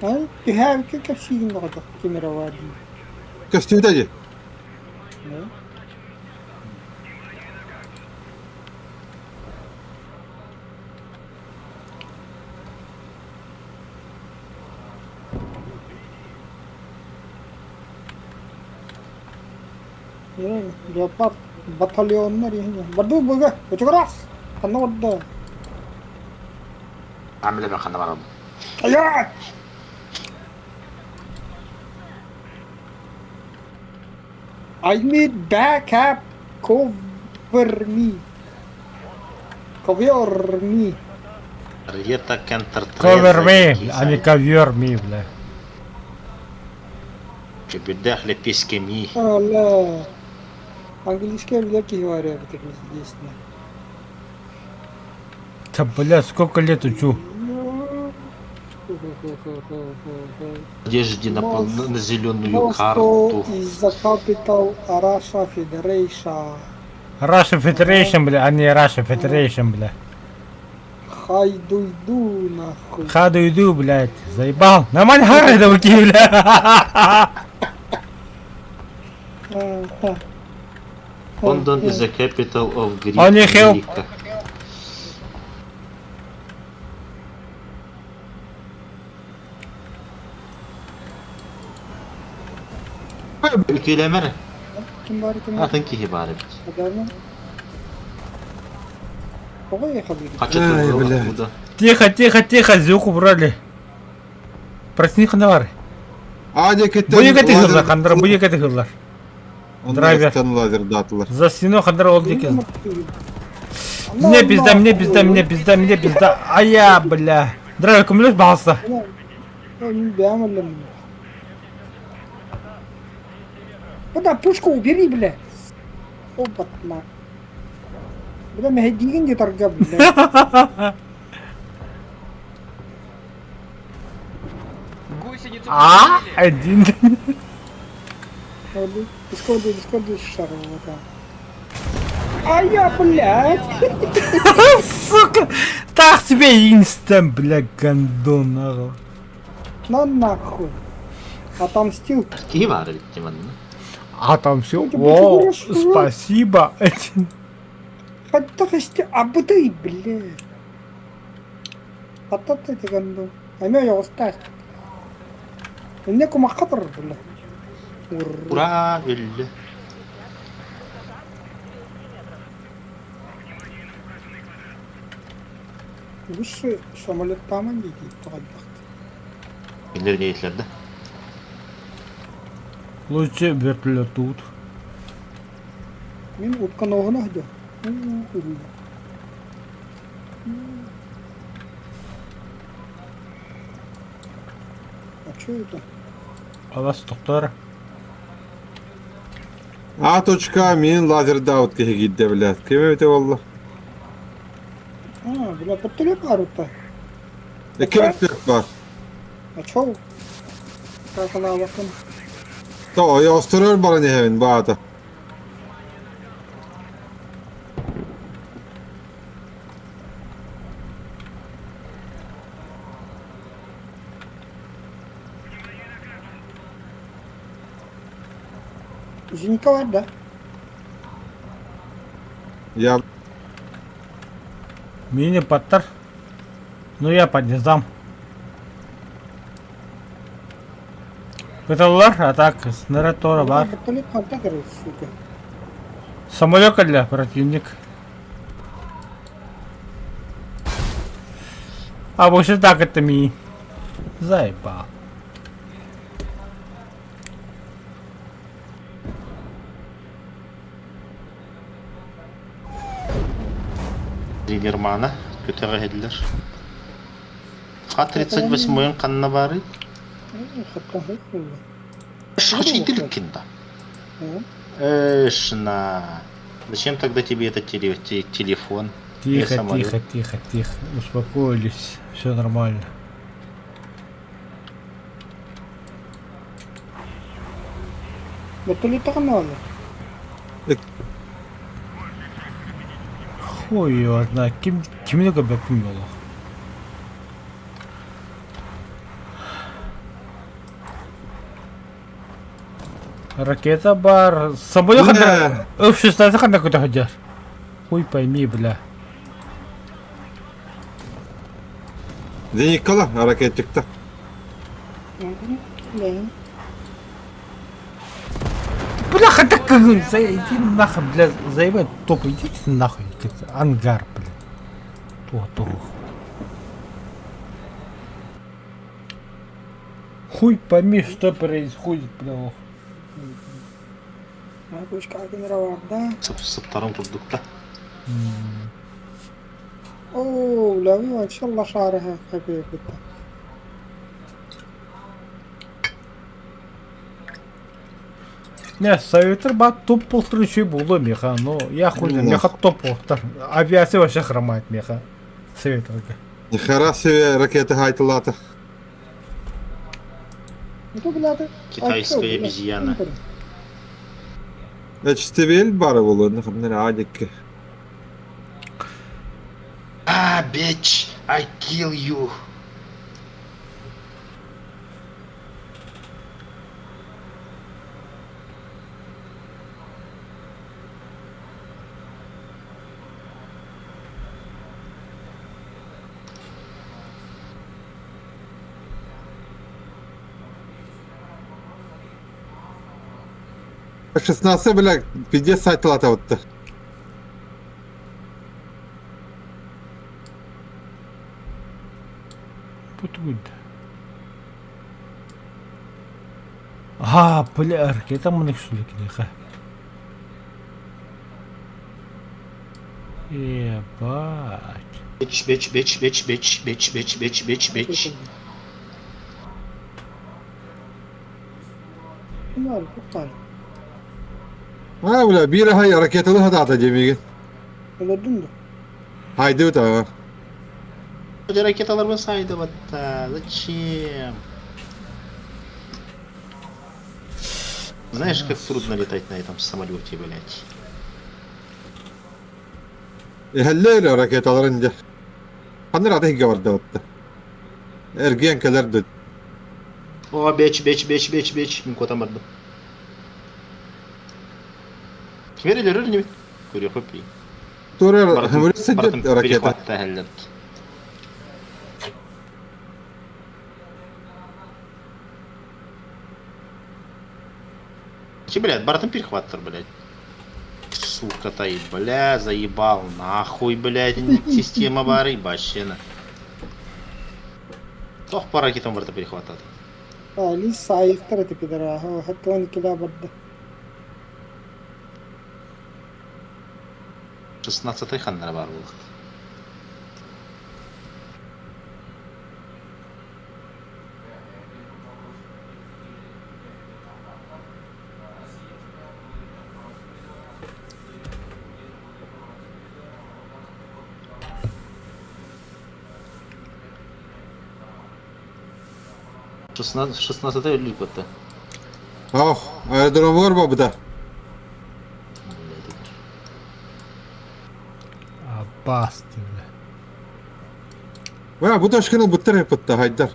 Ай, түһээбиккэ кэпсиигин баҕатах кемероваа дии. Көстүбүтэ дии. Леопард батальоннар иһин. Барду быга, очугурас! Ханна барда? Амиле ханна барам. Айа! I need backup. Cover me. Cover me. Ракета Кентер Cover me, а не ковер me, бля. Чебедах лепески ми. Алла. Английский билэр киһи бар эбит здесь. Да, бля, сколько лет учу. Одежде на, пол- на зеленую Moscow карту. is the capital Russia Federation. Russia Federation, бля, а не Russia Federation, бля. Хайдуйду нахуй. Хаду иду, блядь, заебал. Нормально хары руки, бля. London is the capital of Greek. Only help. America. Үтүөлэмэр Ким бар ким бар? атын киһи баар эбит. Адарма. Тоҕо ехали? Хача Ай, тургал блядь. откуда? Тихо, тихо, тихо, звук убрали. Просни ханавар. А диэкиттэн Буйга тихыллар, лазер- хандра, буйга тихыллар. Онно Драйвер. ыстан лазердаатылар. За стеной хандра ол диэки. Мне пизда, мне пизда, мне пизда, мне пизда. А я, бля. Драйвер, кумлешь бался? Куда пушку убери, бля. Опа, на. Бля, мэһэйдиигин дии тарга, бля. Гусеницу А, подстрелили. один. Дискорду, дискорду шарова. А я, блядь! Сука! Так тебе инстам, бля, гандон, нахуй. На нахуй. Отомстил. Киһи баар эбит диманна. А там все. Это О, хорошо. спасибо. Хотя хости абыты, блядь. Хатта ты гандон. Ами я остас. Мне кумахатыр, бля. Ур. Ура, өллө. Выше самолет там они тоҕойбахт. Кинилэр не да? Лучше вертолет тут. Мин утканоҕуна сылдьар. А чё это? Алас доктор. А точка мин лазердаут киһи киирдэ блядь. Ким эбитэ буолла? А, бля, вертолет баар Икки вертолет баар. А чё? Как она лакын? То, я остырыр баран иһэбин баата. Зенька бар да? Я Мини-паттер. Ну я поднесам. Кыталлар, а так, снаряд тора бар. Вертолет ханта короче, сука. Самолет для противник. А больше так это ми. Заебал. Германа көтөҕө иһиллэр. Х-38 ханна баарый? Шахчитилкин да. Эшна. Зачем тогда тебе этот телефон? Тихо, тихо, тихо, тихо. Успокоились. Все нормально. Вертолеттаҕын оҕолор. Хуй его знает. Ким, кимини көрбөппүн буолуох. Ракета бар. Самолет ханна... F-16 ханна көтө сылдьар. Хуй пойми, бля. Зениккала ракетчикта. Бляха, так иди нахуй, бля, заебать топ, идите нахуй, ангар, бля. Туох, туох. Хуй пойми, что происходит, бля. Сыптарын курдукта. Оо, ләви иншалла шаарыһа хабибita. Не, советтер бар топ полтор үчүгэй буолуо миэхэ, но я хуй знает, миэхэ топ полтор. Авиация вообще хромает миэхэ советтерга. Нихера себе ракета хайтылаата. Китайская обезьяна. HTVL бары болуон, ханна адикки. Ah, bitch, I kill you. Шестнадцать, бля, пиздец сайтылаата Путугуд. Аа, бля, ракета маннык сүлүкүнүхэ. Ебать. Bitch, bitch, bitch, bitch, bitch, bitch, bitch, bitch, bitch, bitch. Аа, бля, биир аһай ракетаны хатаата диэмигин. Олордун да. Хайдыбыт аа. Ракеталарбын сайдыбатта. Зачем? Знаешь, как трудно летать на этом самолете, блядь. Иһэллэр ракеталарын дьэ. Ханна рада иһгэ барда Эргиэн кэлэр да. О, bitch, bitch, bitch, bitch, bitch. Мин куотан бардым. Кимер өлөрөр нибит? Көрүөхпүт Тура сылдьар ракета. Перехватта иһэллэр. Че, блядь, барытын перехваттар, блядь. Сука-то и, бля, заебал, нахуй, блядь, система бары, бащена. Тох пара ракетам барыта перехваттат. Лиса айыктар этэ пидора. Хаттан килә барда. 16 ханнара бар булык. 16 өлүк Ох, аэродромор бабыта. Абасты, бля. Бля, бу ташкыны буттар хеппетта хайдар.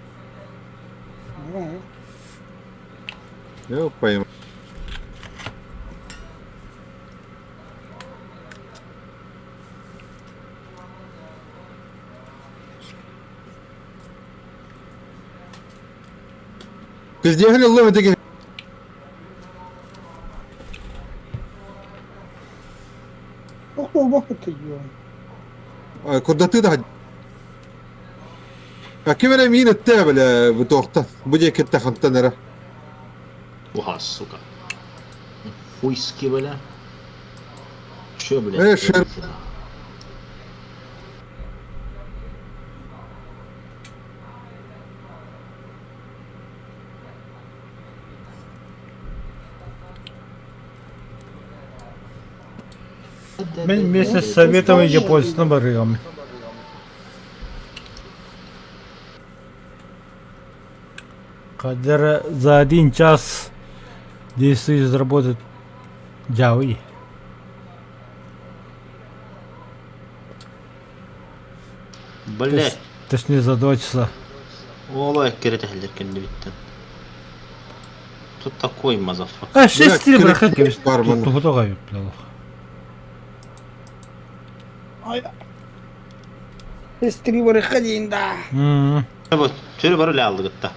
Ёппайым. Пиздехали ловит таки. Ох, ты Курдаты да. А ким эрэ миин өттө бля бу туохта бу диэкитте хантан эрэ. Уха, сука. Хуйски, бля. Че, блядь? Э, шер- Мен вместе с советом японцам барыам. Когда за один час 10 тысяч заработает дьявый. Блядь. Точнее за 2 часа. Уола эккирэтиһэллэр кэннибиттэн. Тут такой мазафак. А, 6 Бля, брахат крик бармен. Тугутога бля. Эстри выходин, да. Төрө бары лааллыгытта.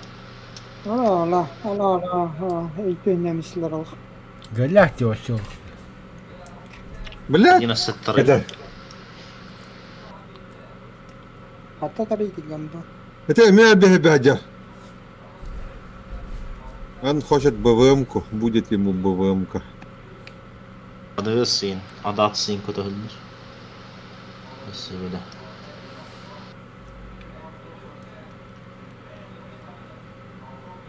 Ала, ала, ала, ала, өйтөннәмисләр ал. Галях ты вообще. Блядь! 11 Это, Хата тарыйды ганда. это меня бегадя. Он хочет БВМ-ку, будет ему БВМ-ка. Ады сын, адат сын көтөһүллэр. Спасибо, да.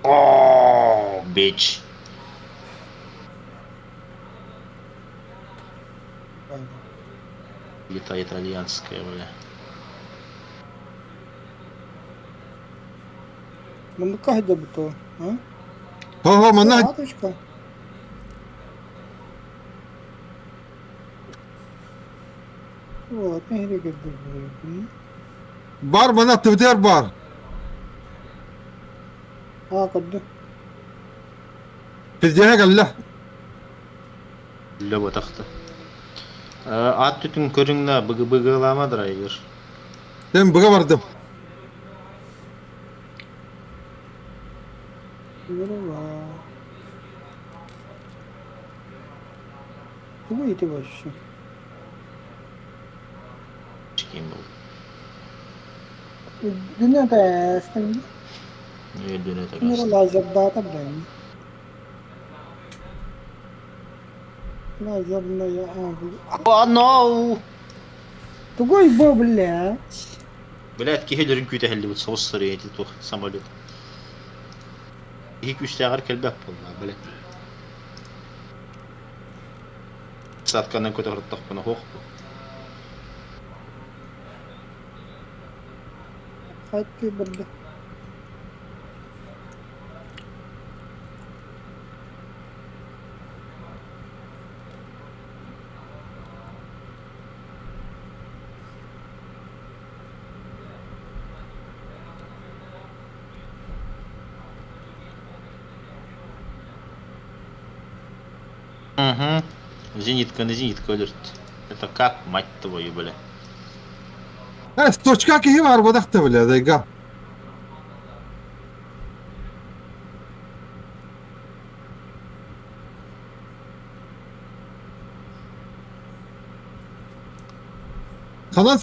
О, бич. Лита итальянская, бля. Мундука хотя бы то, а? Ого, мана Маточка. Вот, не бар мана түбүтэр бар. А, кадды. Пиздеһэ кэллэ. Лөбө тахта. Ат түтүн көрүңнө быгы быгылама драйвер. Мен быга бардым. Голова. Кого это вообще? Ким был? Дүнә тәстің. Не дүнә Мира тәгәс. лазерда блин. Лазерная а, О, no! Тугой бо, блядь. Блядь, киһилерин күүтэ бут соус сарыйы тух самолет. Иһи күстәгәр кэлбэп буолла, блядь. Сатканан көтө хороттохпуна хуох. Хатты бирде. Угу. Зенитка на зенитка өлөрт. Это как, мать твою, бля. Э, точка киһи бар бодахта бля, дайга. Ханан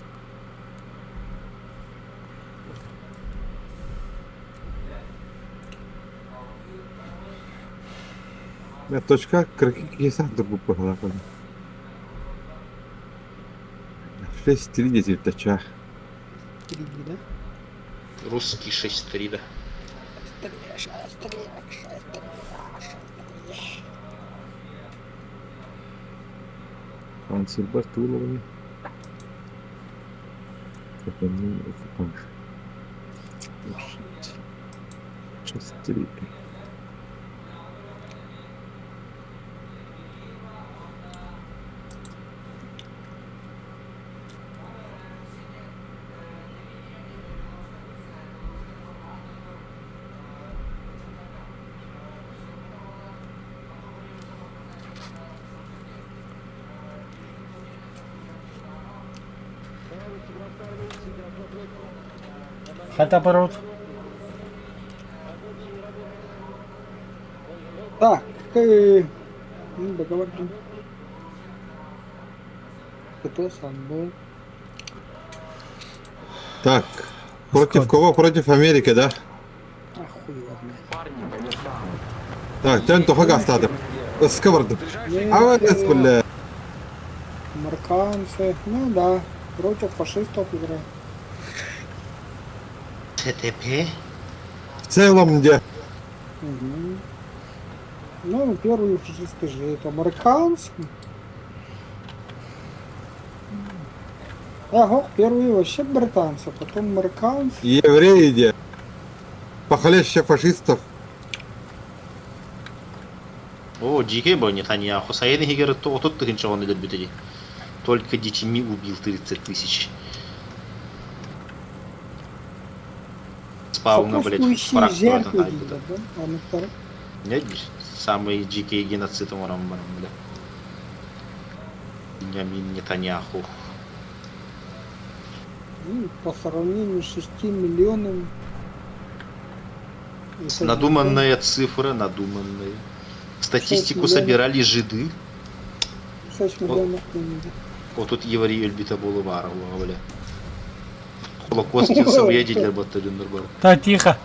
Бля, точка кырки киһи сахдыр бу пыһалаах. 6-3 десять Впереди, да? Русский 6-3, да. Ансельбер Туловни. Шесть, три. Хата пород. Так, ну, договор. Кто сам был? Так, против Скот. кого? Против Америки, да? А хуй его знает. Так, тен тоха гастады. Сковороду. А вот это, бля. Американцы, ну да, против фашистов играют. ТТП? В целом где? Мгм. Ну, первые фашисты же это американцы. Ага, первые вообще британцы, потом американцы. Евреи де. Похлеще фашистов. О, дикий был Нетаньяху. Сайын иһигэр 30 тыһыынча оҕону өлөрбүтэ дии. Только детьми убил 30 тысяч. Спауна, блядь, Сопутствующие фраг жертвы куда-то дииллэр да, омуктары. Нет, самый дикий геноцид оҥорон баран, бля. Беньямин Нетаньяху. Ну, по сравнению с 6 миллионами. Это Надуманная цифра, надуманная. Статистику 6 миллионов. собирали жиды. 6 миллионов приняли. Вот тут еврей өлбүтэ буолуо баара бля. Холокост диэн сымыйа дииллэр батта дьоннор бары. Так, тихо.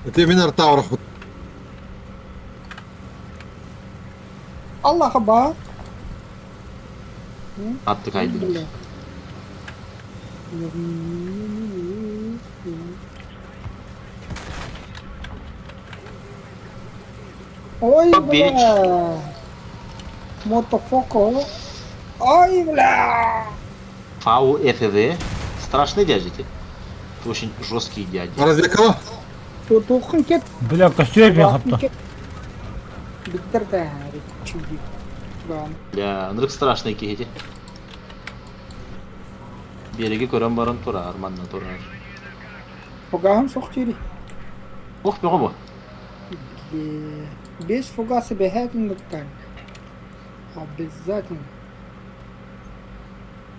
Это именно Таврах. Аллаха ба. Аттык айдын. Бля. Ой, бля. Мотофоко. Ой, бля. ФАУ ФВ. Страшный дядя ты. Это очень жесткий дядя. Разве кого? Тутухын кет. Бля, костюм мен хапта. Биттер да, чуди. Да. Бля, ынырык страшный киһи Биэрэги көрөн баран турар, манна турар. Фугаһым суох дири. Ох, бөҕө бу. Без фугаса бэһээтин ыттан. Обязательно.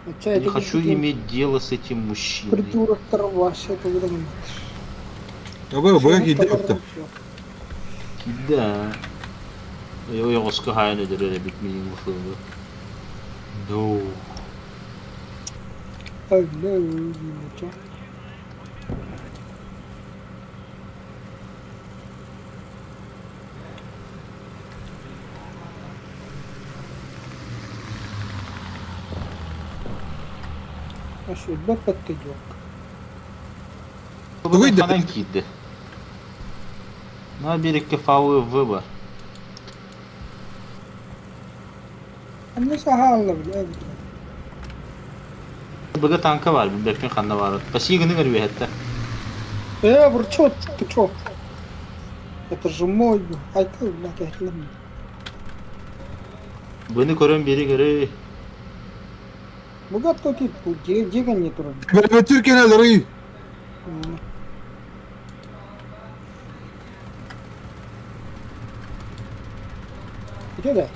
А Не хочу иметь дело с этим мужчиной. Придуроктар вообще тугудан. Абы быга киирдэ өттө. Да. Ойоҕоско хаайан өлөрөр эбит миигин бу сылы. No. Oh no, you Өлбөт баттыйдуок. Тугуй да- Ханан киирдэ. На берегке фау выбор. Анна саһаалла бile. Быга танка бар, билбэппин ханна баар. Спасибо гының өрүөһэттэ. Э, бр, чё ты чё? Это же мой, айка, блядь, я Быны көрөн бери көрө. Быга то тип, дига не туран. Бля, Türkiye'ne doğru. Где да?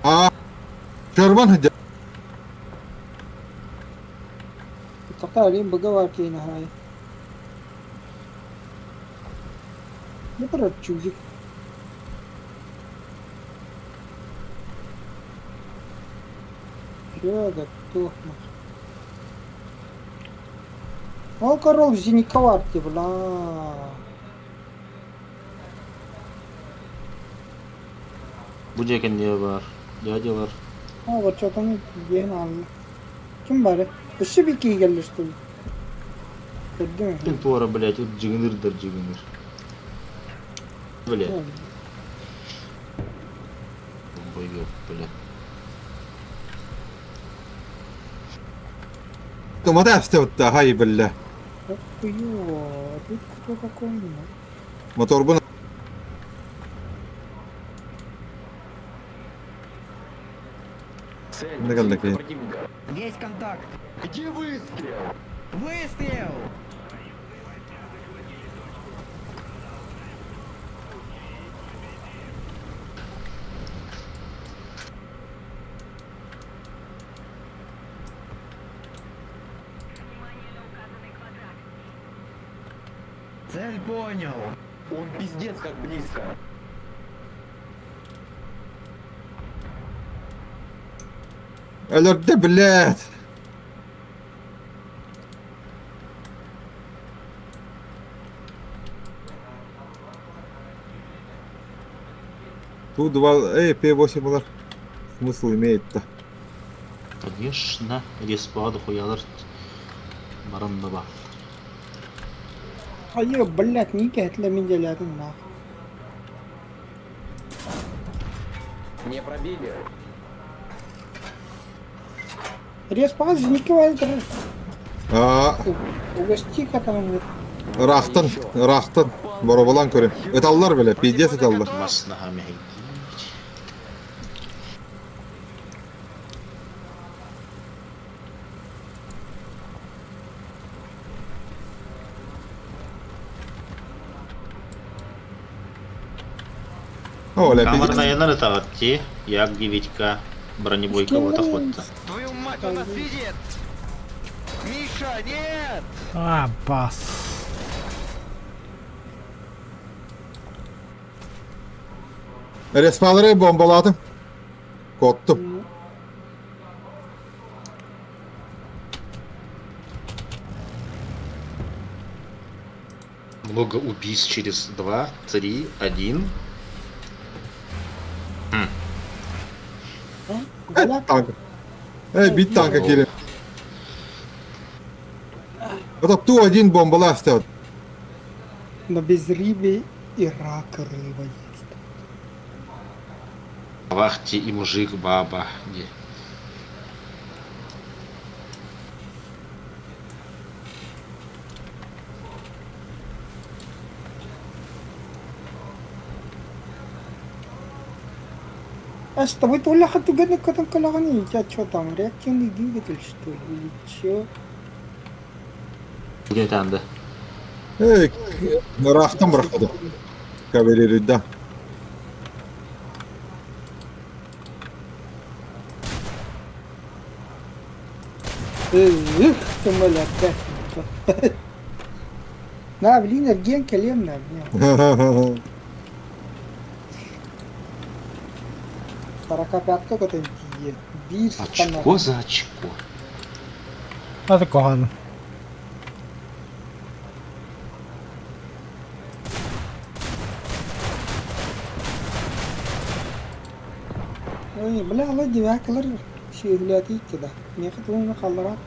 Аа. Чорбан хадя. Тахтар быга бар кейин хай. Не про чузик. Все, готов. Ол корол зениковарти, бля. Бу дьэкен не бар. Дядя бар. А, вот что там диэн аалла. Ким бары? Өссө би киигэллэр что ли? Көрдүм. Ким туора, блядь, вот дьигинир да дьигинир. Блядь. Боёб, блядь. Томата әстәвітті, хай білі. Ох ты ё, а тут кто такой? Моторбун Цель Не калла кей. противника. Есть контакт. Где выстрел? Выстрел! Цель понял. Он пиздец как близко. Өлөрдө, блядь. Ту 2, эй, П8 булар. Смысл имеет-то. Конечно, респа хуялар баранна ба. А ё, блядь, не кэтле мин делятым нах. Не пробили. Респаҕа зенитка баайдырар. Аа, Угасти-ка там ыраахтан, ыраахтан бороболоон көрүн. Ыталлар бile, пиздец ыталлар. Мас наһаа мэһэйдиир. Оля, Камерно пиздец. янар ытаҕыт дии. Як 9К бронебойка вот охотта. Твою мать, он нас видит! Миша, нет! А, бас. Респалары бомбалаатым. Коттум. Много убийств через 2, 3, 1. Танк. Э, бит танка киирэн. Это Ту-1 бомбалаа оставят. Но без рыбы и рака рыба есть. Вахте и мужик, баба. Где? А с тобой Толя хатуганы катан калагани, у тебя что там, реактивный двигатель что ли, или чё? Где там, да? Эй, ыраахтан бырахпыта. Кавалерийда. Эх, ты моля, опять. На, блин, эргиэн кэлиэм на, блин. Сорокопятка көтөн тиийэ. Биир Очко за очко. Аты куһаҕан. Ой, бля, ала девякалар сүөһүлээтэ да. Миэхэ тугун халлараат.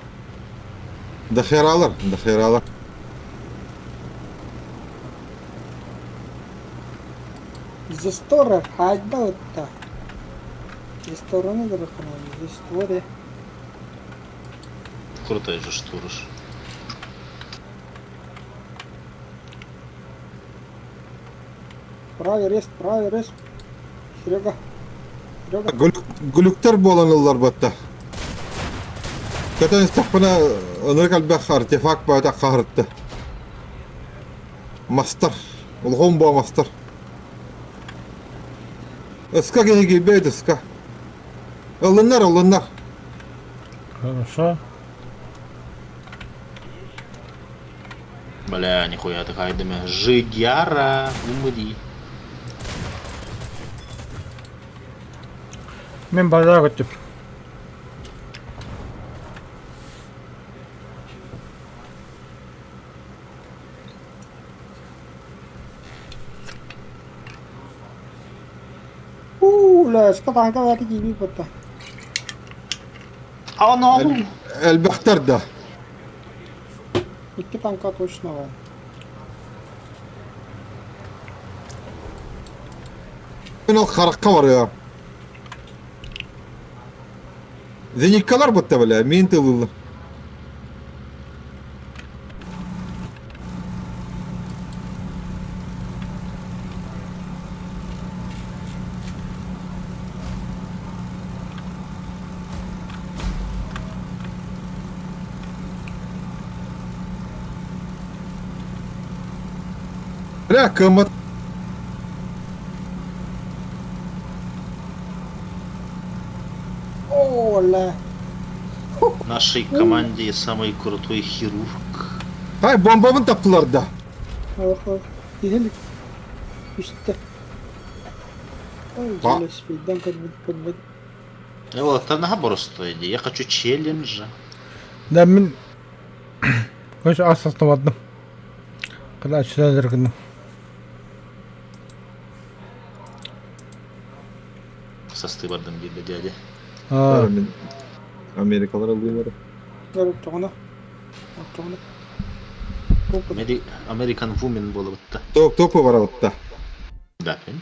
Дохералар, дохералар. Застора, хайда отта. Застороны дырыкынан, засторе. Крутой же штурш. Правый рест, правый рест. Серега. Серега. Глюктар буолан ыллар батта. Көтөн истэхпинэ ынырык элбэх артефакт баайта хаһырытта. Мастар. Улахан буо мастар. Ыска киһи киирбэт ыска. Ылыннар, ылыннар. Хорошо. Бля, нихуя ты хайдами. Жидяра, умри. Мин базар көттүм. Уу, ласка таанка бааты киирбит батта. А ну! Элбэхтэр да. Икки танка точно бар. Мин ол харахха барыа. Зениткалар бутта бля, мин тылыллар. Бля, кыммат Оо, ла. В нашей команде самый крутой хирург. Ай, бомбабын таптылар да. Ох, ох. Иһилик. Үстэ. Ой, Ба. дьэлэспийдэн көрбүт көрбүт. Вот, это наоборот идея. Я хочу челленджа. Да мин Короче, ас астабадым. Когда отсюда гынным. Со стыбардым диде дядя. А, Мин Америкалар ыллыылар. Оччоҕуна. Оччоҕуна. American Woman было вот Топ топы барабытта. Да, понял?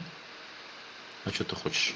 А что ты хочешь?